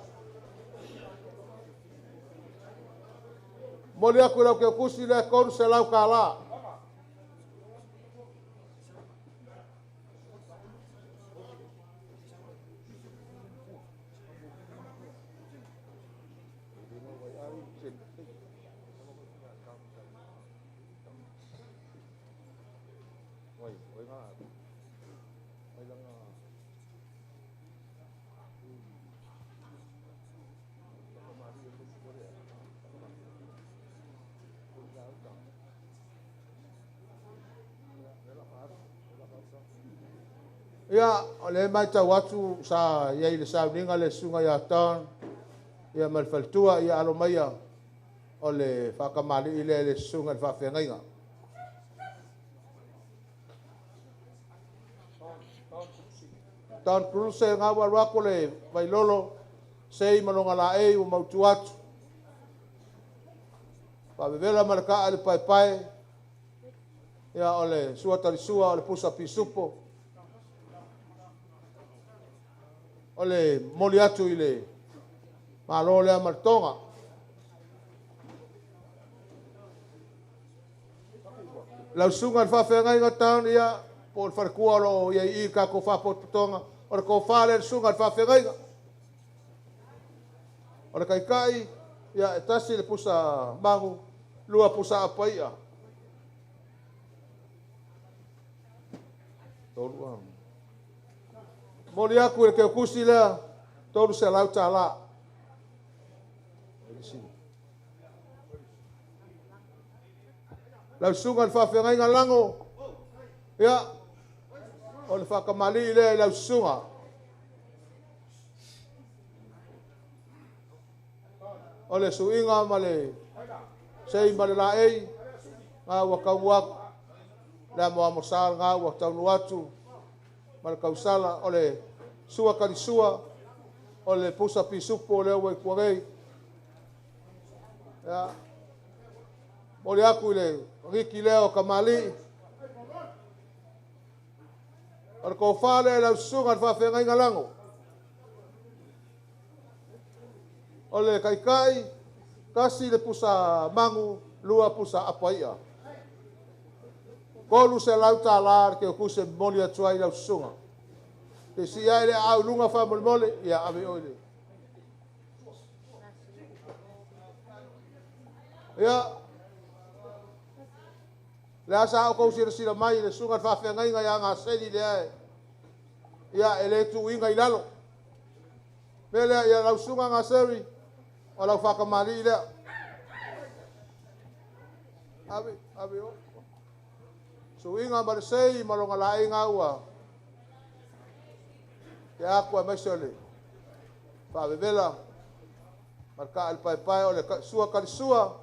Moli aku lau ke kusi le koru se lau kālā. Ia, o le mai tau atu sa ia i le sauninga le susuga ia Don, ia ma le faletua, ia alo maia o le whakamali i le le susuga le whaawhengaiga. Don Kruse ngā waru aku le vailolo, sei malonga la ei ua mautu atu. Whaavevela ma le kaa le pae pae, ia o le sua tarisua o le pusa pisupo. O le moli atu i le malo lea ma le tonga. Lau susuga le faafeagaiga taon ia, po o le falekua o loo ia i i kako faapotopotoga. O le kōwhā lea le susuga le faafeagaiga. O le kaikai, ia e tasi le pusa mangu, lua pusa apaia. Tolu a. Moli aku i le keukusi lea, tolu se lau tālā. Lau susuga le faafeagaiga lago, ia, o le whakamali lea i lau susuga. O le suiga ma le sei ma le laei, Ngā ua taunu atu. Le amoamo sa ngā ua taunu atu. Ma le tausala o le sua kalisua o le pusa pisupo o le ua i kuarei. Ia, moli aku i le riki lea o kamali'i. O le tofa lea i lau susuga i le faafeagaiga lago. O le taitai, 1 le pusa magu, 2 pusa apaia. $300 le keokuse momoli atu ai lau susuga. Te si ai le au lunga fa molemole, ia ave oi le. Ia, le asa au kou sila sila mai le susuga le faafeagaiga ia Gaseli le ae. Ia, e le tuuina i lalo. Mea lea, ia lau susuga Gaseli, o lau whakamali lea. Ave, ave o. Suiga ma le sei ma longa lainga ua. Te aku a maise o le whaavevela. Marka al pai pai o le sua kali sua.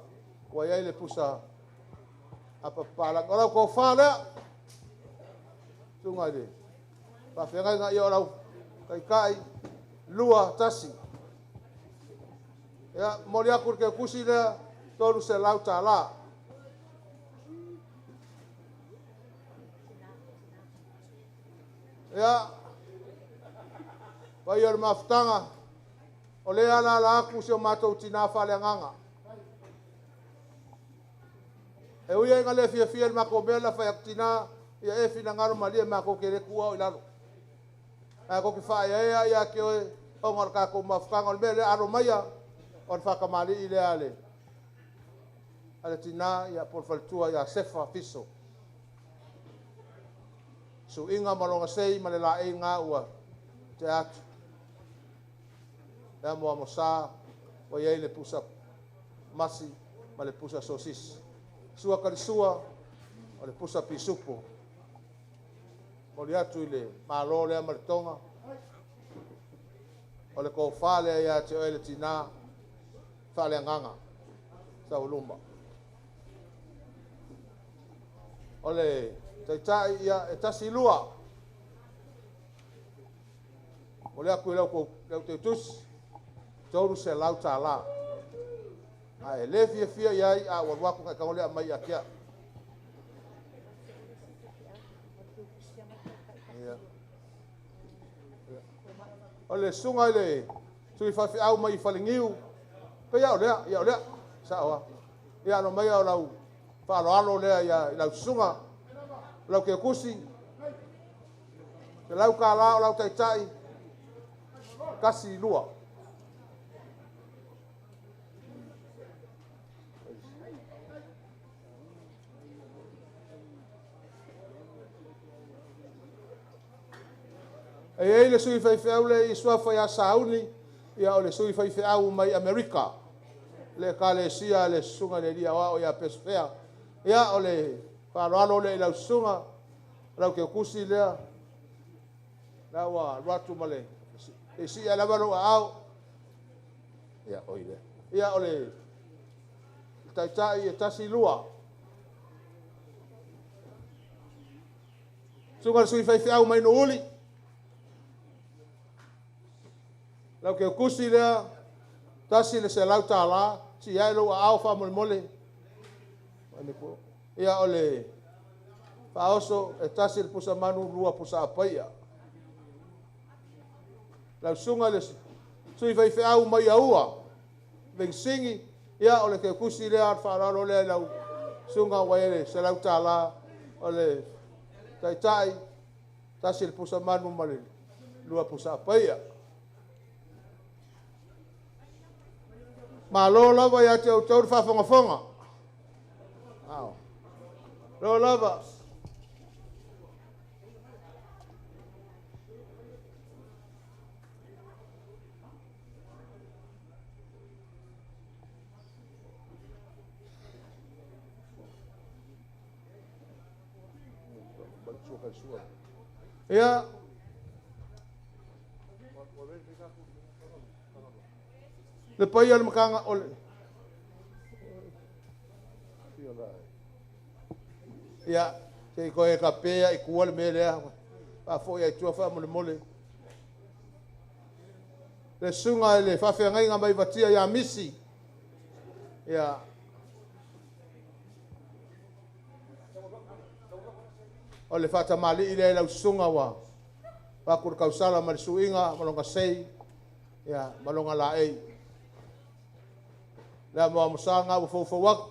Ua iai le pusa apa palanga. O lau kōwha lea. Tunga i le whaafeagaiga ia o lau kaikai. 2 1. Ia, moli aku le keukusi lea, $300. Ia, pai o le mafutaga, o le ala ala aku si o mātou tina whaleanganga. E uia inga le fia fia le mako mea la whai aku tina, ia e whina ngaro malia mako ke le kua o ilalo. A ko ki whae ea ia ke oe, o ngā kako mafutaga, o le mea le aro maia, o le whakamali i le ale. Ale tina ia por whaletua ia Sefa Fiso. Suinga malonga sei ma le la e ngā ua te atu. Lea moa mosa, wa iai le pusa masi ma le pusa sosisi. Sua kalisua o le pusa pisupo. Moli atu i le malo lea ma le tonga. O le kōwha lea ia te oe le tina whaleanganga. Sa uluma. O le taitai ia e tasi lua. O le aku i lau kou teutusi. $300. A e le fia fia iai a ua ruaku kai kangole a mai a kia. Ia. O le sunga i le sui whawhi au mai i whalengiu. Pe ia o lea, ia o lea. Sa oa. Ia ano mai o lau whaaloalo lea ia i lau sunga. Lau ke kusi. Te lau ka la o lau taitai. Kasi lua. E ei le sui whaiwhiau le i sua whai a sauni, ia o le sui whaiwhiau mai Amerika. Le kalesia le sunga le lia wao ia pesfea. Ia o le whaaloalo le i lau sunga, lau ke kusi lea. La ua ruatu ma le, e si a lava loa au. Ia, oi le. Ia o le taitai e tasi lua. Sunga le sui whaiwhiau mai no uli. Lau ke kusi lea, tasi le $100, si ai lo au fa mole mole. Ia o le whaoso e tasi le pusa manu lua pusa apaia. Lau sunga le sui whaiwhiau mai aua, vengsingi, ia o le ke kusi lea, o le whaararo lea lau sunga wa ele $100, o le taitai, tasi le pusa manu ma le lua pusa apaia. Malo lava ia te au tauru whawhangafonga. Ao. Lo lava. Ia. Le pai o le makanga o le. Ia, se i toe tape lava i tua le mea lea, faafoi lava i tua faamolemole. Le susuga i le faafeagaiga mai Vatia ia Misi, ia, o le faatamalii lea i lau susuga ua avatu le tausala ma le suiga ma lona sei, ia, ma lona laei. Le amoamosa lena ua foufou atu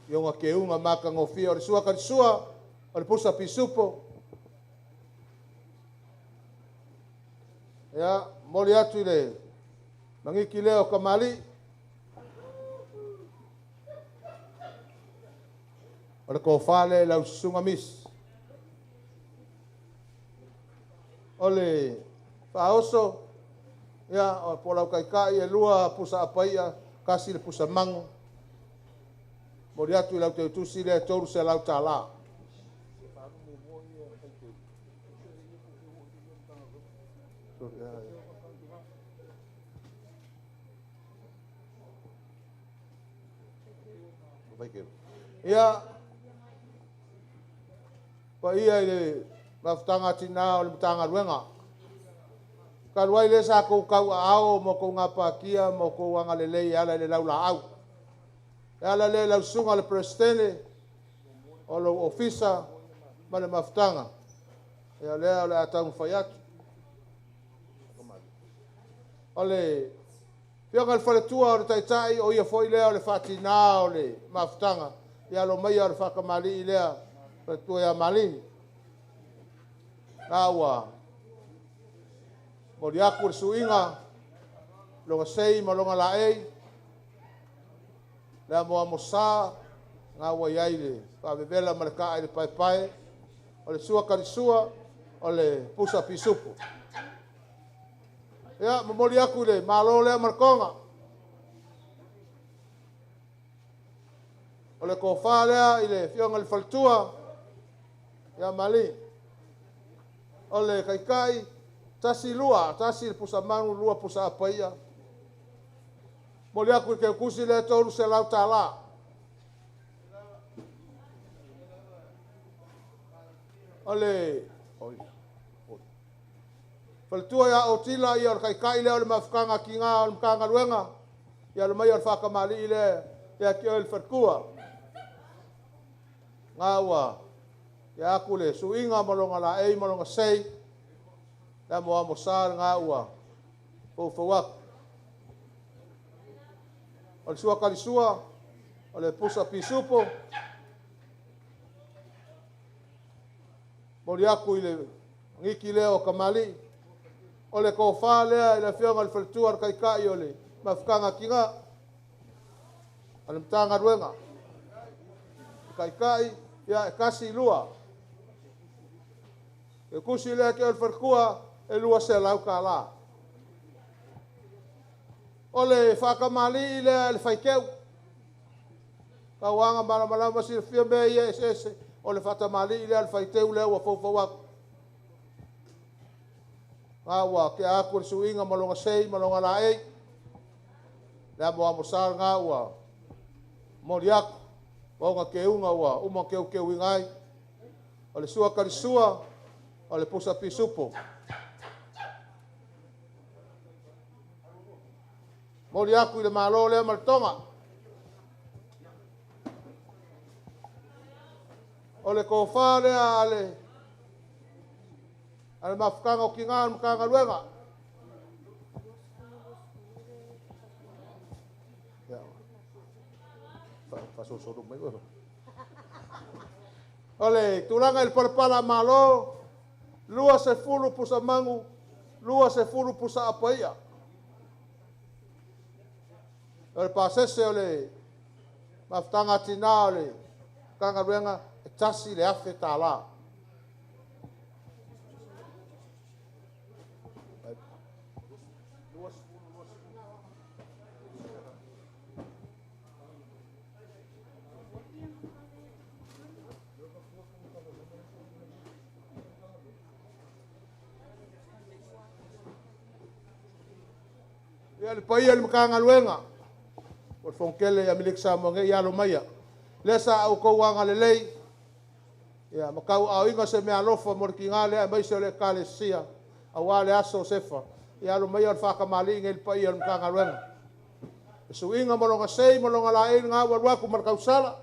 i ona keuga matagofie o le sua talisua, o le pusa pisupo. Ia, momoli atu i le magiki lea o Kamali'i, o le tofa lea i lau susuga Misi. O le faaoso, ia, po o lau taitai e 2 pusa apaia, 1 le pusa mago. Momoli atu i lau teutusi lea $300. Ia, paia i le mafutaga a tina o le Matagaluega. Talu ai lea sa tou tauaao ma tou gapatia ma tou agalelei e ala i le laulaau. E ala lea i lau susuga i le Peresetene o lou ofisa ma le mafutaga. Ia lea o le a taumafai atu. O le afioga i le faletua o le taitai, o ia foi lea o le faatina o le mafutaga. Ia alo maia o le faatamalii lea, faletua ia Maligi. Na ua momoli atu le suiga, lona sei ma lona laei, le amoamosa, na ua i ai le faavevela ma le taa i le paepae, o le sua talisua, o le pusa pisupo. Ia, momoli atu i le malo lea ma le toga. O le tofa lea i le afioga i le faletua, ia Mali. O le taitai, 1 2, 1 le pusa manu, 2 pusa apaia. Momoli atu i le teutusi lea $300. O le faletua ia Otila, ia o le taitai lea o le mafutaga tina o le Matagaluega, ia alo mai o le faatamalii lea ia te oe le faletua. Nga ua ia atu le suiga ma lona laei ma lona sei, le amoamosa lena ua foufou atu. O le sua talisua, o le pusa pisupo, momoli atu i le magiki lea o Kamali'i. O le tofa lea i le afioga i le faletua o le taitai o le mafutaga tina o le Matagaluega. Le taitai, ia e 1 2. E tusi lea ke o le faletua e $200. O le faatamalii lea i le faiteu. Tauaga malamalama silafia mea ia eseese. O le faatamalii lea le faiteu lea ua foufou atu. Nga ua tea atu le suiga ma lona sei ma lona laei. Le amoamosa lena ua momoli atu. Ma ona keuga ua uma keukeuina ai. O le sua talisua, o le pusa pisupo. Momoli atu i le malo lea ma le toga. O le tofa lea a le mafutaga o tina o le Matagaluega. O le tulaga i le palapala malo, 20 pusa magu, 20 pusa apaia. O le pasese o le mafutaga tina o le Matagaluega e $1,000. Ia le paia i le Matagaluega, o le Fonotele ia Amerika Samoa nei, ia alo maia. Lea sa outou agalelei ia ma tauaaoina se meaalofa mo le tiga lea aemaise o le Ekalesia aua le aso o Sefa. Ia alo maia o le faatamalii nei i le paia o le Matagaluega. Le suiga ma lona sei ma lona laei lena ua alu atu ma le tausala.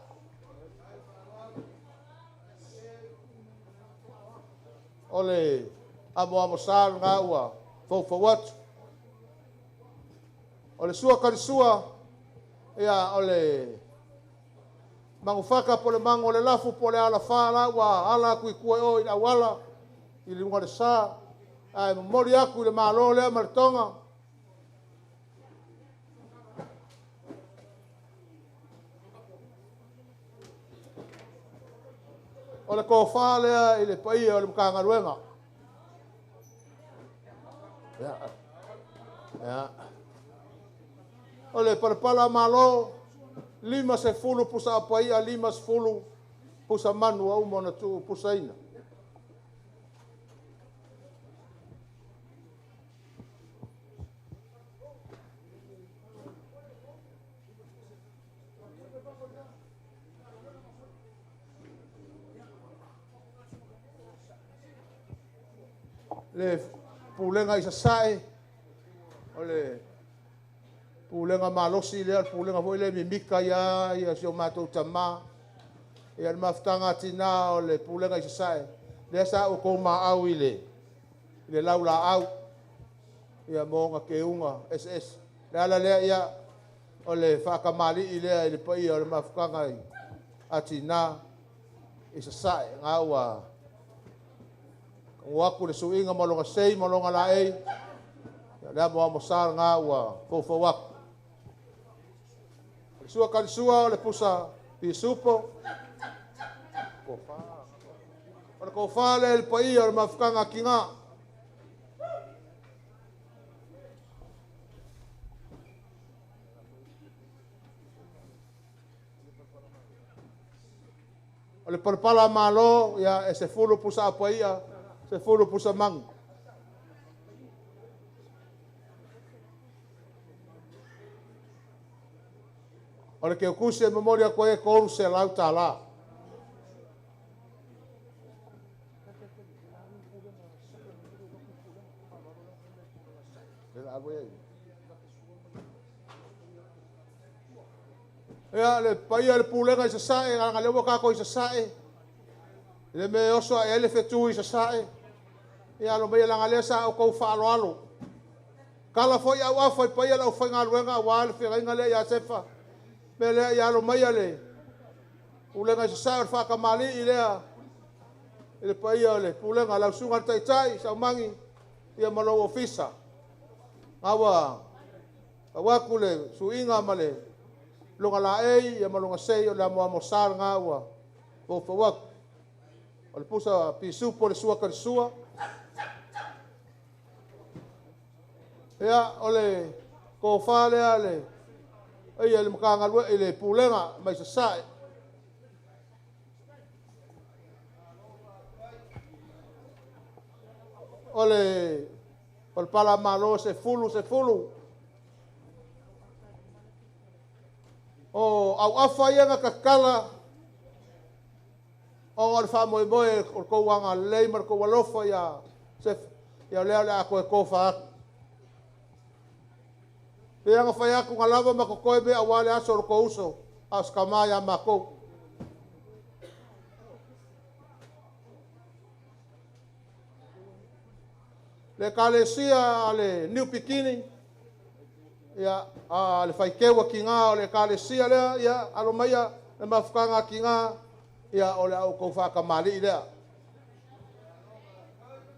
O le amoamosa lena ua foufou atu. O le sua talisua, ia o le manufata po o le mago o le lafu po o le alafa la ua ala atu i tua i o i le auala i luga o le sa. Ae momoli atu i le Malo lea ma le Toga. O le tofa lea i le paia o le Matagaluega. Ia, ia. O le palapala malo, 50 pusa apaia, 50 pusa manu ua uma ona tuu pusaina. Le pulega i Sasae, o le pulega malosi lea, o le pulega foi lea e mimita ia ia si o matou tamā. Ia le mafutaga a tinā o le pulega i Sasae, lea sa outou maau i le laulaau ia mo ona teuga eseese. Le ala lea ia o le faatamalii lea i le paia o le mafutaga a tinā i Sasae. Nga ua atu le suiga ma lona sei ma lona laei, ia le amoamosa lena ua foufou atu. O le sua talisua o le pusa pisupo. O le tofa lea i le paia o le mafutaga a tiga. O le palapala malo, ia, e 10 pusa apaia, 10 pusa magu. O le keukusi e momoli atu ai e 300 tālā. Ia, le paia le pulega i Sasae, leaga lea ua tatou i Sasae, le mea e oso ae ai le fetu i Sasae. Ia, alo maia leaga lea sa outou faaaloalo. Tala foi au afa i paia le aufaigaluega aua le feagaiga lea ia Sefa. Mea lea ia alo maia le pulega i Sasae o le faatamalii lea i le paia o le pulega, lau susuga i le Taitai, Saumagi, ia ma lou ofisa. Nga ua tau atu le suiga ma le longa laei ia ma longa sei o le amoamosa lena ua foufou atu. O le pusa pisupo le sua talisua. Ia, o le tofa lea le ia le Matagaluega i le pulega mai Sasae. O le palapala malo 10 10. O auafa ia na tatala ona o le faamoemoe o le tou agalelei ma le tou alofa ia Sefa, ia lea o le a toe tofa atu. Pei ona fai atu na lava ma totoe mea aua le aso o le tou uso, a o se tama ia matou. Le Ekalesia a le New Bikini, ia, a le faiteu a tiga o le Ekalesia lea, ia, alo maia le mafutaga a tiga, ia, o le a outou faatamalii lea.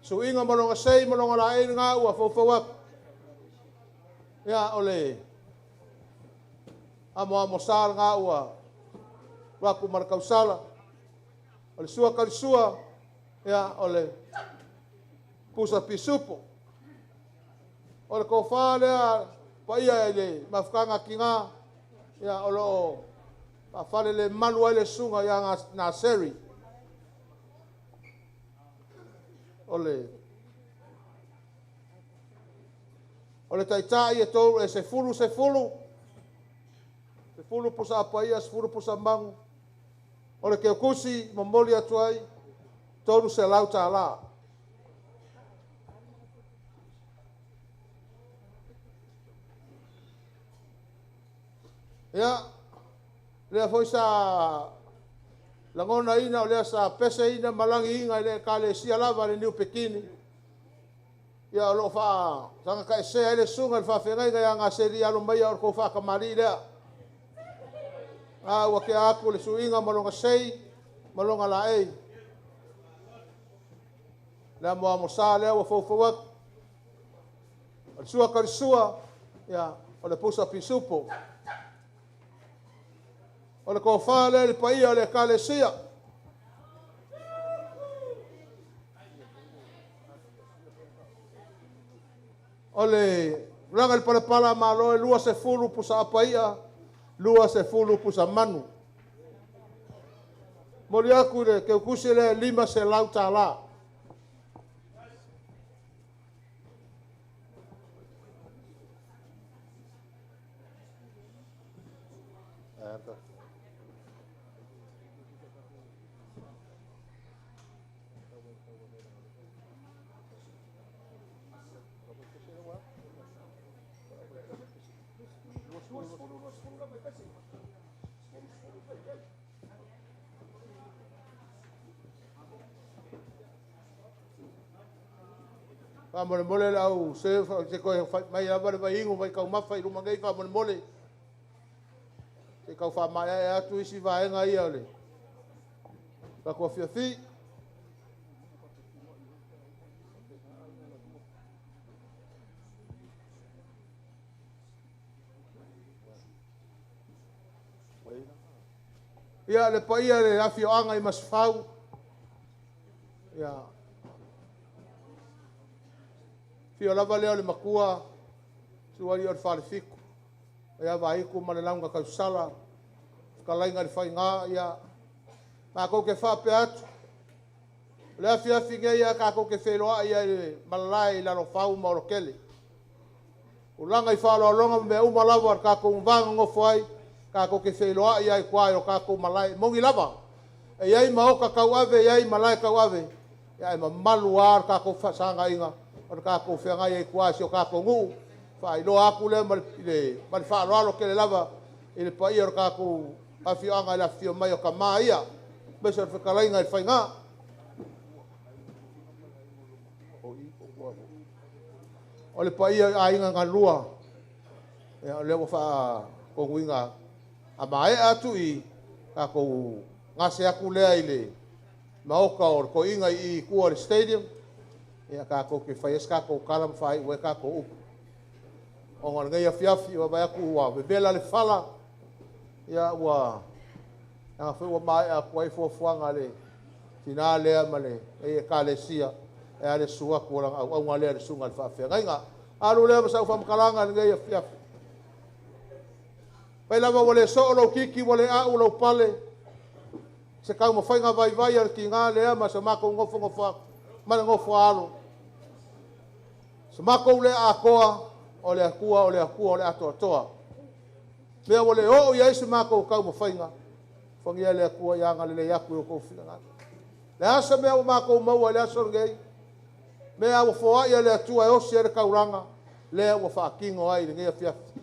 Suiga ma lona sei ma lona laei lena ua foufou atu. Ia, o le amoamosa lena ua atu ma le tausala. O le sua talisua, ia, o le pusa pisupo. O le tofa lea paia i le mafutaga a tiga, ia, o loo faafale le malu ai le susuga ia Naseri. O le taitai e tou e 10 10, 10 pusa apaia, 10 pusa magu. O le keukusi momoli atu ai $300. Ia, lea foi sa lagona ina o lea sa pese ina malagi inga ile kalesia lava le Niu Pekini. Ia o loo faa sanga ka ese ai le sunga le faafegai ga nga seli alo mai o ko faakamali lea. A ua ke aku le suiga ma longa sei ma longa laei. Le mo amo sa lea ua foufou atu. O le sua kalisua, ia, o le pusa pisupo. O le kofa lea le paia o le ekalesia. O le laga le palapala malo e 20 pusa apaia, 20 pusa manu. Moli aku le keukusi le $500. Faamolemole le au se se koe mai lava le vaigu vai kaumafa i luma nei faamolemole. Se kau faamaeaea atu isi vaega ia o le tatou afiafi. Ia le paia le afioaga i Masefau. Ia fio lava lea o le matua suali o le falefitu. Ia vaiku ma le lauga tausala fetalaiga le faiga ia matou te faapea atu. O le afiafi nei ia tatou te feiloai ai le malalae i Lalofau ma Olokele. Ulaga i faaaloaloga ma mea uma lava o le tatou vaga ai, tatou te feiloai ai tua i o tatou malae. Moni lava, e iai maota tauave, e iai malae tauave, ia e mamalu lava le tatou faasagaiga o le tatou feagai ai tua i si o tatou nuu. Faailoa atu lea ma le faaaloalo tele lava i le paia o le tatou afioaga i le afifio mai o tama ia, aemaise o le fetalaiga i le faiga. O le paia i aiga galua, ia o lea ua faatonuina a maea atu i tatou gase atu lea i le maota o le toiga i tua o le stadium, ia tatou te fai ai se tatou tala ma faaiu ai tatou upu. Ona o lenei afiafi ua vaai atu ua vevela le fala, ia ua leaga foi ua maea atu ai fuafuaga a le tina lea ma le ekalesia e ale susu atu o lana auauna lea le susuga i le faafeagaiga. Alu lea ma sau faamatalaga i lenei afiafi. Fai lava ua le soo lou kiki, ua le au lou pale, se taumafaiga vaivai a le tiga lea ma se matou nofonofo atu ma le nofo a alo. Se matou le atoa, o le Atua, o le Atua, o le atoatoa. Mea ua le oo i ai se matou taumafaiga, fagia le Atua ia agalelei atu i o tou finagalo. Le asa mea ua matou maua i le aso lenei, mea ua foai a le Atua e osi ai le taulaga, lea ua faatino ai i lenei afiafi.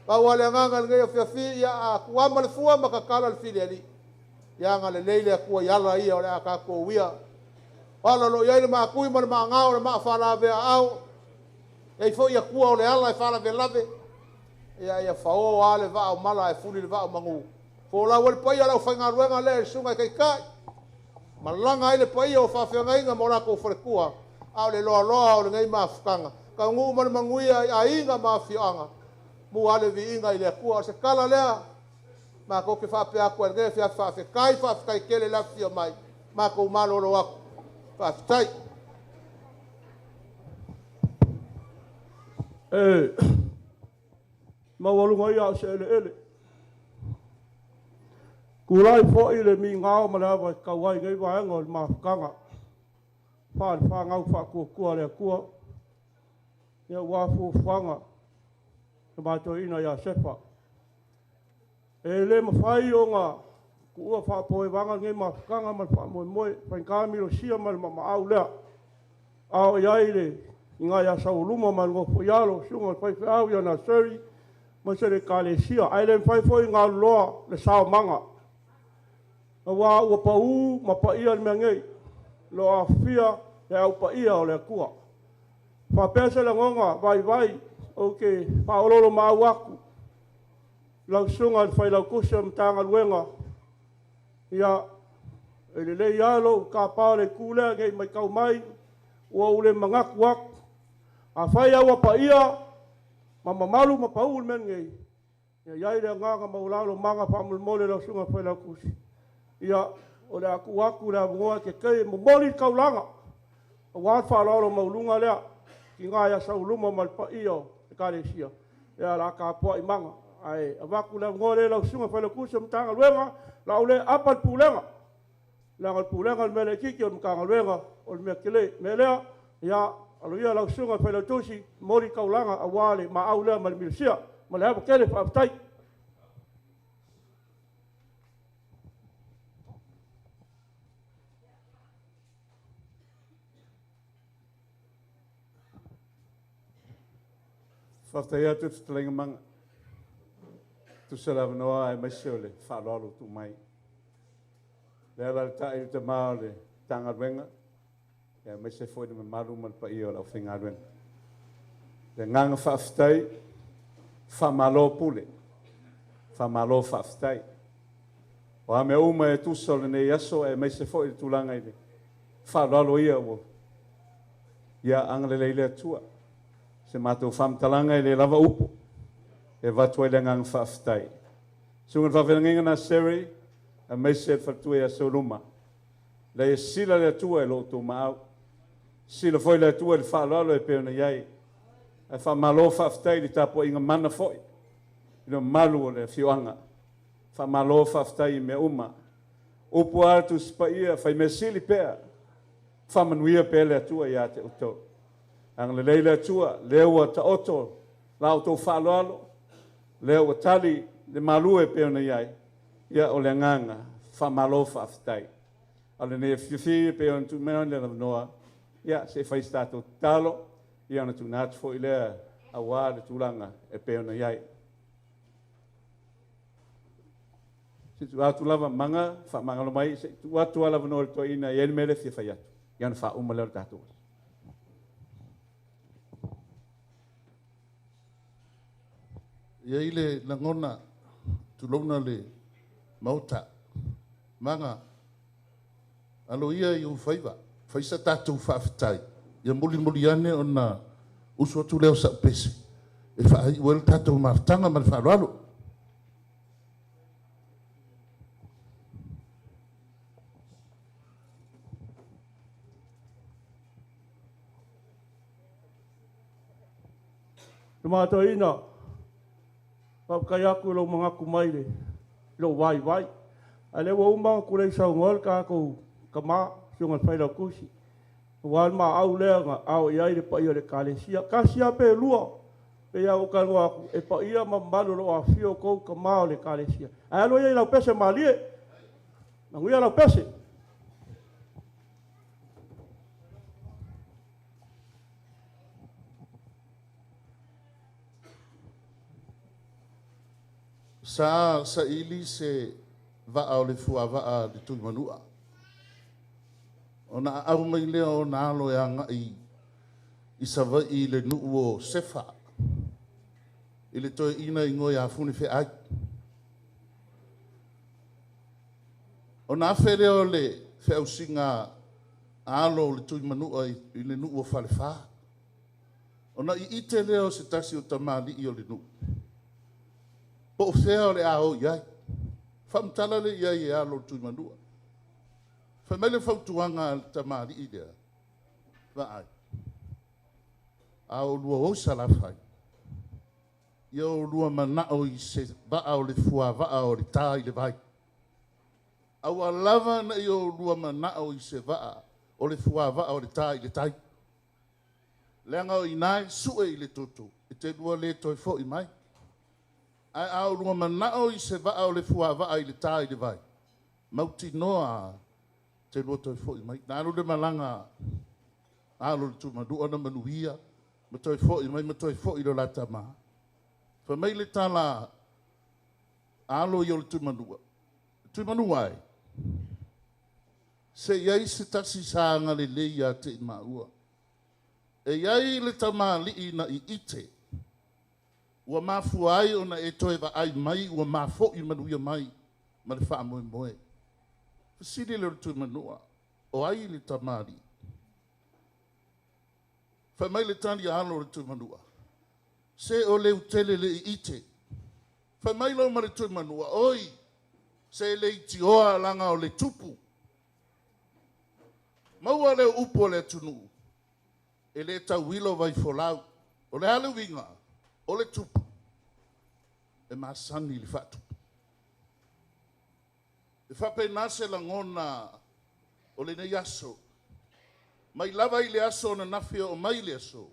Pau le agaga i lenei afiafi, ia a tuama le fua ma tatala le filialii. Ia agalelei le Atua i ala ia o le a tatou uia. O ala o lo o i ai le maatui ma le maagao o le maa faalavea aao. E ai foi Atua o le ala e faalavelave. Ia ia fao lava le vaa o mala ae fuli le vaa o manu. Folau ai le paia o le aufaigaluega lea i le susuga i taitai. Malaga ai le paia o faafeagaiga ma o latou faletua. A o le loaloa o lenei mafutaga. Taunuu ma le manuia i aiga ma afioaga. Mua le viiga i le Atua. O se tala lea, matou te faapea atu ai lenei afiafi faafetai, faafetai tele le afifio mai. Matou malolo atu. Faafetai. E maualuga ia o se eleele. Tulai foi le migao ma le ava e tatau ai nei vaega o le mafutaga. Faale-whangau whaakuakua le Atua. Ia ua fuafuaga le matoina ia Sefa. E le mawhai o ngā Tuua faapoevaga lenei mafutaga ma le faamoemoe, faigata minosia ma le maamaau lea. A o i ai le ina ia Sauluma ma le nofo i alo, susuga i le faifeau ia Naseri ma se le Ekalesia. Ae le mafai foi ona aluloa le saomaga, aua ua pau ma paia le mea nei, o lo o afifia le au paia o le Atua. Faapea se lagona vaivai ou te faaoloolomaau atu lau Susuga i le Failautusi o le Matagaluega, ia, e lelei lava lou tapa o le itu lea ne i matau mai ua ou le manatu atu. Afai lava ua paia ma mamalu ma pau le mea lenei, ia i ai le agaga maualalo maga faamolemole lau Susuga i le Failautusi, ia, o le a tuu atu le avanoa e te e momoli le taulaga aua le faaaloalo maualuga lea i le tina ia Sauluma ma le paia o le Ekalesia, ia o le a tapuai maga. Ae avatu le avanoa lenei i lau Susuga i le Failautusi o le Matagaluega, o le a ou le aapa i le pulega, leaga o le pulega o le mea laitiiti, o le Matagaluega o le mea tele. O le mea lea, ia, alo ia lau Susuga i le Failautusi, momoli le taulaga aua le maau lea ma le minosia. Ma le ava tele, faafetai. Faafetai atu i le fetalaiga Maga, tusa o le avanoa aemaise o le faaaloalo ua tuu mai. Le alaalatai le tama o le Matagaluega, aemaise foi le mamalu ma le paia o le aufaigaluega. Le agaga faafetai, faamalo pule, faamalo faafetai. O a mea uma e tusa o lenei aso aemaise foi le tulaga i le faaaloalo ia ua ia agalelei le Atua. Se matou faamatalaga e le lava upu e avatu ai le agaga faafetai. Susuga i le Faafeagaiga Naseri, aemaise le faletua ia Sauluma, leai e sila le Atua i lo outou maau. Sila foi le Atua i le faaaloalo e pei ona i ai. Ae faamalo faafetai i le tapuaiga mana foi i le mamalu o le afioaga. Faamalo faafetai i mea uma. Upu a le Tusi Paia, fai mea sili pea, faamanuia pea le Atua ia te outou. Agalelei le Atua, lea ua taoto la outou faaaloalo, lea ua tali le malu e pei ona i ai, ia o le agaga, faamalo faafetai. A o lenei afiafi e pei ona tuu mai le avanoa, ia se i fai se tatou tatalo, ia ona tuuina atu foi lea aua le tulaga e pei ona i ai. Se i tuu atu lava Maga, faamagalo mai, se i tuu atu lava le avanoa i le toeaina e i ai le mea lea e fia fai atu, ia ona faauma lea o le tatou aso. E i ai le lagona, tulouna le Maota, Maga, alo ia i ou faiva, fai sa tatou faafetai, ia mulimuli ane ona usu atu lea o sau pese e faaiu ai le tatou mafutaga. Ma le faaaloalo. Tama Toeaina, faafetai atu i lou manatu mai i lou vaivai. A o lea ua uma ona tulei saunoa le tatou tama, le susuga i le Failautusi, aua le maau lea na ao i ai le paia o le Ekalesia. Tasi lava pe lua, pei lava ona ou talanoa atu, e paia ma mamalu o lo o afifio outou tama o le Ekalesia. Ae alo ia i lau pese malie, manuia lau pese. Sa saili se vaa o le fuavaa a le Tuimanua, ona aau mai lea o ona alo e agai i Savaii i le nuu o Sefa, i le toeaina igoa ia Funifeai. Ona afe lea o le feausiga a alo o le Tuimanua i le nuu o Falefa, ona iite lea o se tasi o tamalii o le nuu, po o fea o le a o i ai. Faamatala lea i ai e alo o le Tuimanua. Fai mai le fautuaga a le tamalii lea, vaai, a oulua o i Salafai, ia oulua manao i se vaa o le fuavaa o le ta i le vai. Aua lava ne i oulua manao i se vaa o le fuavaa o le ta i le tai. Leaga o i ina e sue i le toto, e te lua le toe foi mai. Ae a oulua manao i se vaa o le fuavaa i le ta i le vai, Mautinoa te lua toe fo'i mai. Na alu le malaga a alo o le Tuimanua na manuia ma toe fo'i mai ma toe fo'i i lo la tama. Fai mai le tala a alo ia o le Tuimanua, Tuimanua e, se i ai se tasi sa agalelei ia te i maua. E i ai le tamalii na iite, ua mafua ai ona e toe vaai mai ua ma fo'i manuia mai ma le faamoemoe. Fesili lea o le Tuimanua, o ai le tamalii? Fai mai le tali a alo o le Tuimanua, se o Leutele le iite. Fai mai loa ma le Tuimanua, oi, se leitioa laga o le tupu. Maua lea upu o le atunuu, e le tauilo vaifolau. O le a le uiga? O le tupu e masani i le faatupu. E faapena se lagona o lenei aso. Mai lava i le aso ananafi e oo mai i le aso,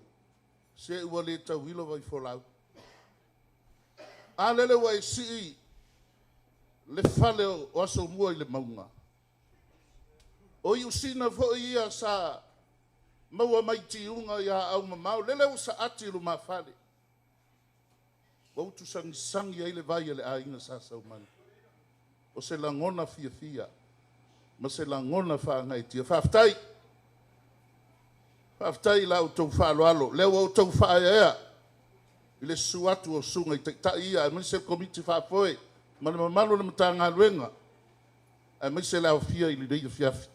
se ua le tauilo vaifolau. A lele ua e sii le fale o Asomua i le mauga. O iusina foi ia sa maua mai tiuga i aau mamao, lele ua saati i lumafale, ua utusagisagi ai le vai a le aiga Sa Saumani. O se lagona fiafia ma se lagona faagaeetia. Faafetai. Faafetai i la outou faaaloalo, lea ua outou faaeaea i le susu atu o susuga i Taitai ia, aemaise le Komiti Faafoe ma le mamalu o le Matagaluega, aemaise le aofia i lenei afiafi.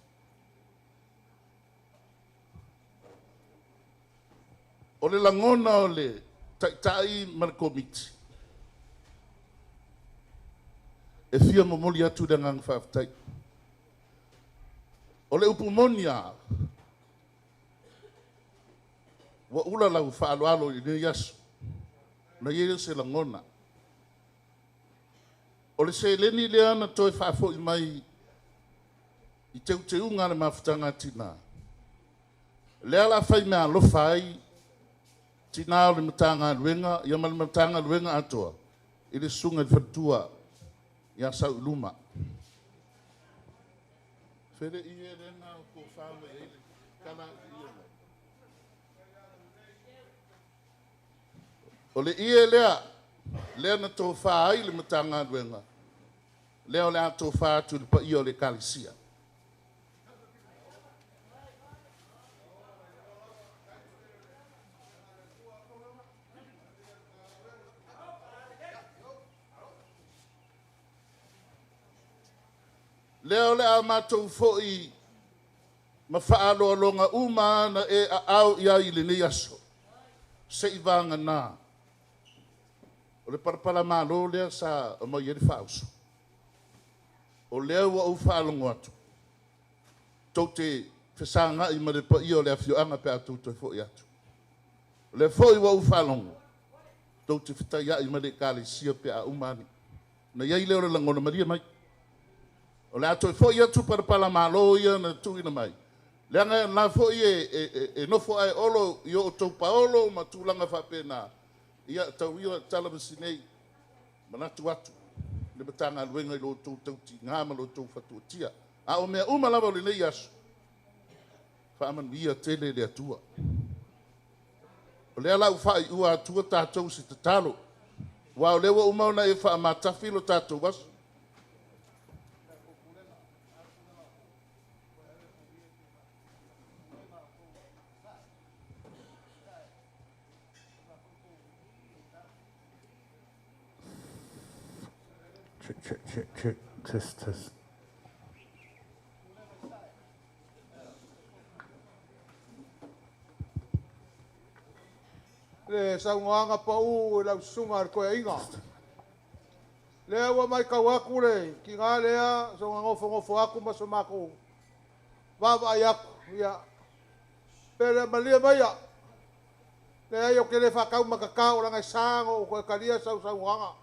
O le lagona o le Taitai ma le Komiti, e fia momoli atu le agaga faafetai. O le upu moni lava, ua ula lau faaaloalo i lenei aso, ona i ai lea o se lagona. O le seleni lea na toe faafoi mai i teuteuga a le Mafutaga a Tina, lea o le a faimeaalofa ai tina o le Matagaluega ma le Matagaluega atoa i le susuga i le faletua ia Sauiluma. Fea le ie lea na tofa mai ai le tala a le ie lea? O le ie lea, lea na tofa ai le Matagaluega, lea o le a tofa atu i le paia o le Ekalesia. Lea o le a matou foi ma faaaloaloga uma na e aao i ai i lenei aso, seivagana o le palapalamalo lea sa aumai ai le faaoso, o lea ua ou faalogo atu tou te fesagai ma le paia o le afioaga pe a outou toe foi atu. O lea foi ua ou faalogo tou te fetaiai ma le Ekalesia pe a uma ane. Ona i ai lea o le lagona, malie mai, o le a toe foi atu palapalamalo ia na tuuina mai, leaga o la foi e nofo ae Olo i o outou paolo ma tulaga faapena, ia tau ia tala ma sinei, manatu atu le Matagaluega i lo outou tautiga ma lo outou faatuatia. A o mea uma lava o lenei aso, faamanuia tele le Atua. O lea la ua faaiua atua tatou i se tatalo, aua o lea ua uma ona e faamatafi lo tatou aso. Check, check, check, check. Test, test. Le saunoaga pau i lau susuga i le toeaina. Lea ua matau atu le tina lea, soona nofonofo atu ma so matou vaavaai atu, ia, pe le malie maia. Leai ou te le faataumatatao leaga e sa ona ou toe talia sau saunoaga.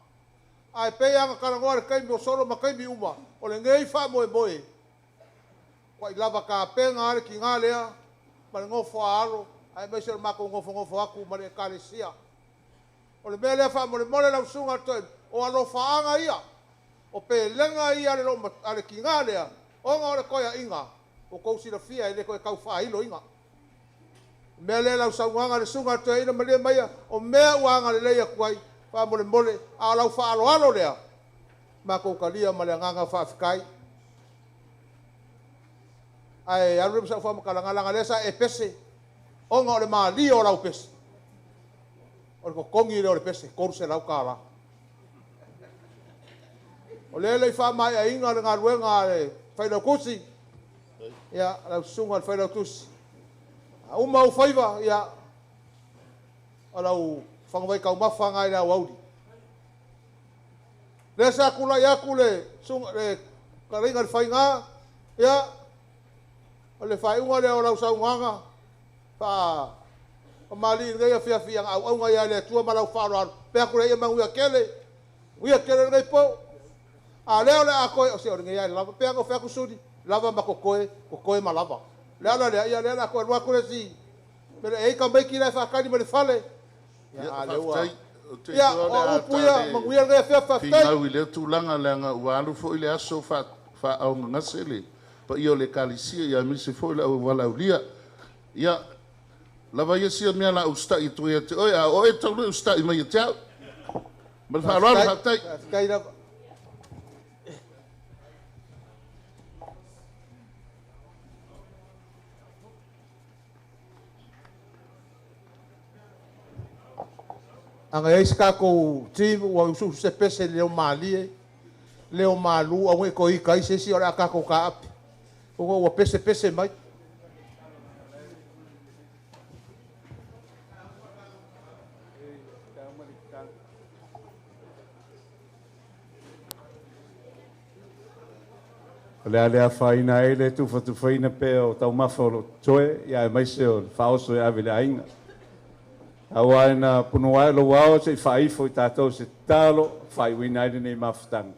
Ae pei lava ona talanoa i le taimi ua sola ma taimi uma, o lenei faamoemoe, ua lava tapena lava le tina lea ma le nofo a alo, aemaise o le matou nofonofo atu ma le Ekalesia. O le mea lea faamolemole lau susuga i le toeaina, o alofaaga ia, O pelega ia a le loo a le tiga lea, ona o le toeaiga, ua tou silafia e le toe tau faailoina. O le mea lea lau saunoaga a le susuga a le toeaina malie maia, o mea ua agalelei atu ai, faamolemole, a o lau faaaloalo lea, matou talia ma le agaga faafetai. Ae alu lea ma sau faamatalaga, leaga o lea sa e pese, ona o le malie o lau pese, o le totogi lea o le pese, $300. O lea e le i faamaeaina le galuega a le Failautusi, ia, lau susuga i le Failautusi, a uma ou faiva, ia, o lau faguvai taumafa lena i le aoauli. Lea sa tulai atu le fetalaiga i le Faiga, ia, o le faaiuga lea o lau saunoaga faafamalii i lenei afiafi, a na auauna ai lava i le Atua ma lau faaaloalo. Ou fai atu lea, ia manuia tele, manuia tele lenei po. A o lea o le a toe, se o lenei lava e lava. E pei lava ona ou fai atu Suli, lava ma totoe, totoe ma lava. O le ala lea, o lea o le a toe alu atu le isi, e i ai tamaiti la e faatali mai i le fale, Ia a o lea ua... faafetai. Ou te Ia, iloa o o le au a upu ia, ta le manuia lenei afiafi, faafetai. finau i lea tulaga, leaga ua alu foi le aso o faaaaogagase le paia o le Ekalesia, aemaise foi o le auwalaaulia. Ia, lava ia sia mea o le a ou usitai atu ai ia te oe, a o oe e tatau ona e usitai mai ia te au. Ma le faaaloalo, Faafetai, faafetai. faafetai lava. A na i ai se tatou team ua usuusu se pese leo malie, leo malu, aua ne i toe ita ai se isi, o le a tatou taape, ona ua pesepese mai. O le a le afaina ai le tufatufaina pea o taumafa o lo o totoe, ia aemaise o le faaoso e ave i le aiga. Aua ina punouai lou ao se i faaifo i tatou se tatalo e faaiuina ai lenei mafutaga.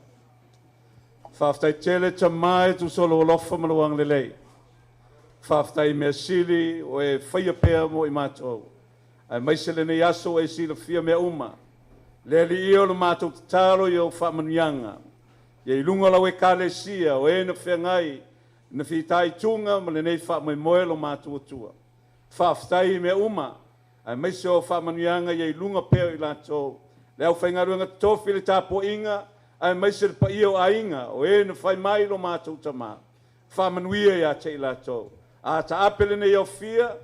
Faafetai tele Tama e tusa o lou alofa ma lou agalelei. Faafetai i mea sili ua e faia pea mo i matou, aemaise lenei aso ua e silafia mea uma. Le Alii e, o le matou tatalo i ou faamanuiaga, ia i luga o lau Ekalesia, o e na feagai na fitaituga ma lenei faamoemoe lo matou Atua. Faafetai i mea uma, aemaise o faamanuiaga ia i luga pea o i latou, le aufaigaluega totofi i le tapuaiga, aemaise le paia o aiga, o e na fai mai lo matou Tama. Faamanuia ia te i latou. A taape lenei aufia,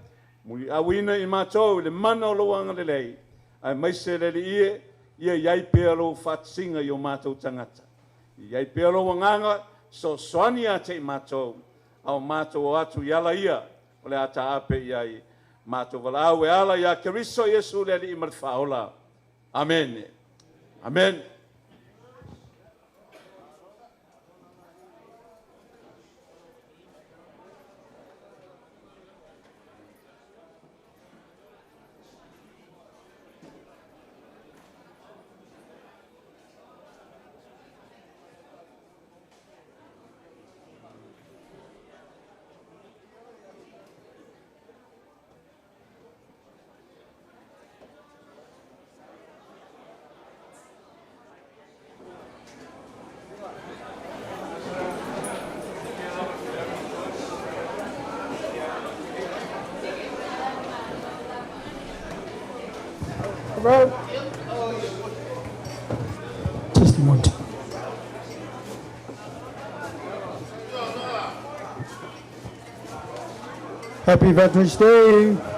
muliauina i matou i le mana o lou agalelei, aemaise le Alii e, ia i ai pea lou faatasiga i o matou tagata. Ia i ai pea lou agaga fesoasoani ia te i matou, a o matou o atu i ala ia o le a taape i ai. Matou valaau e ala ia Keriso Iesu le Alii ma le Faaola. Amene. Amene. Hello? Testing one, two. Happy Veterans Day.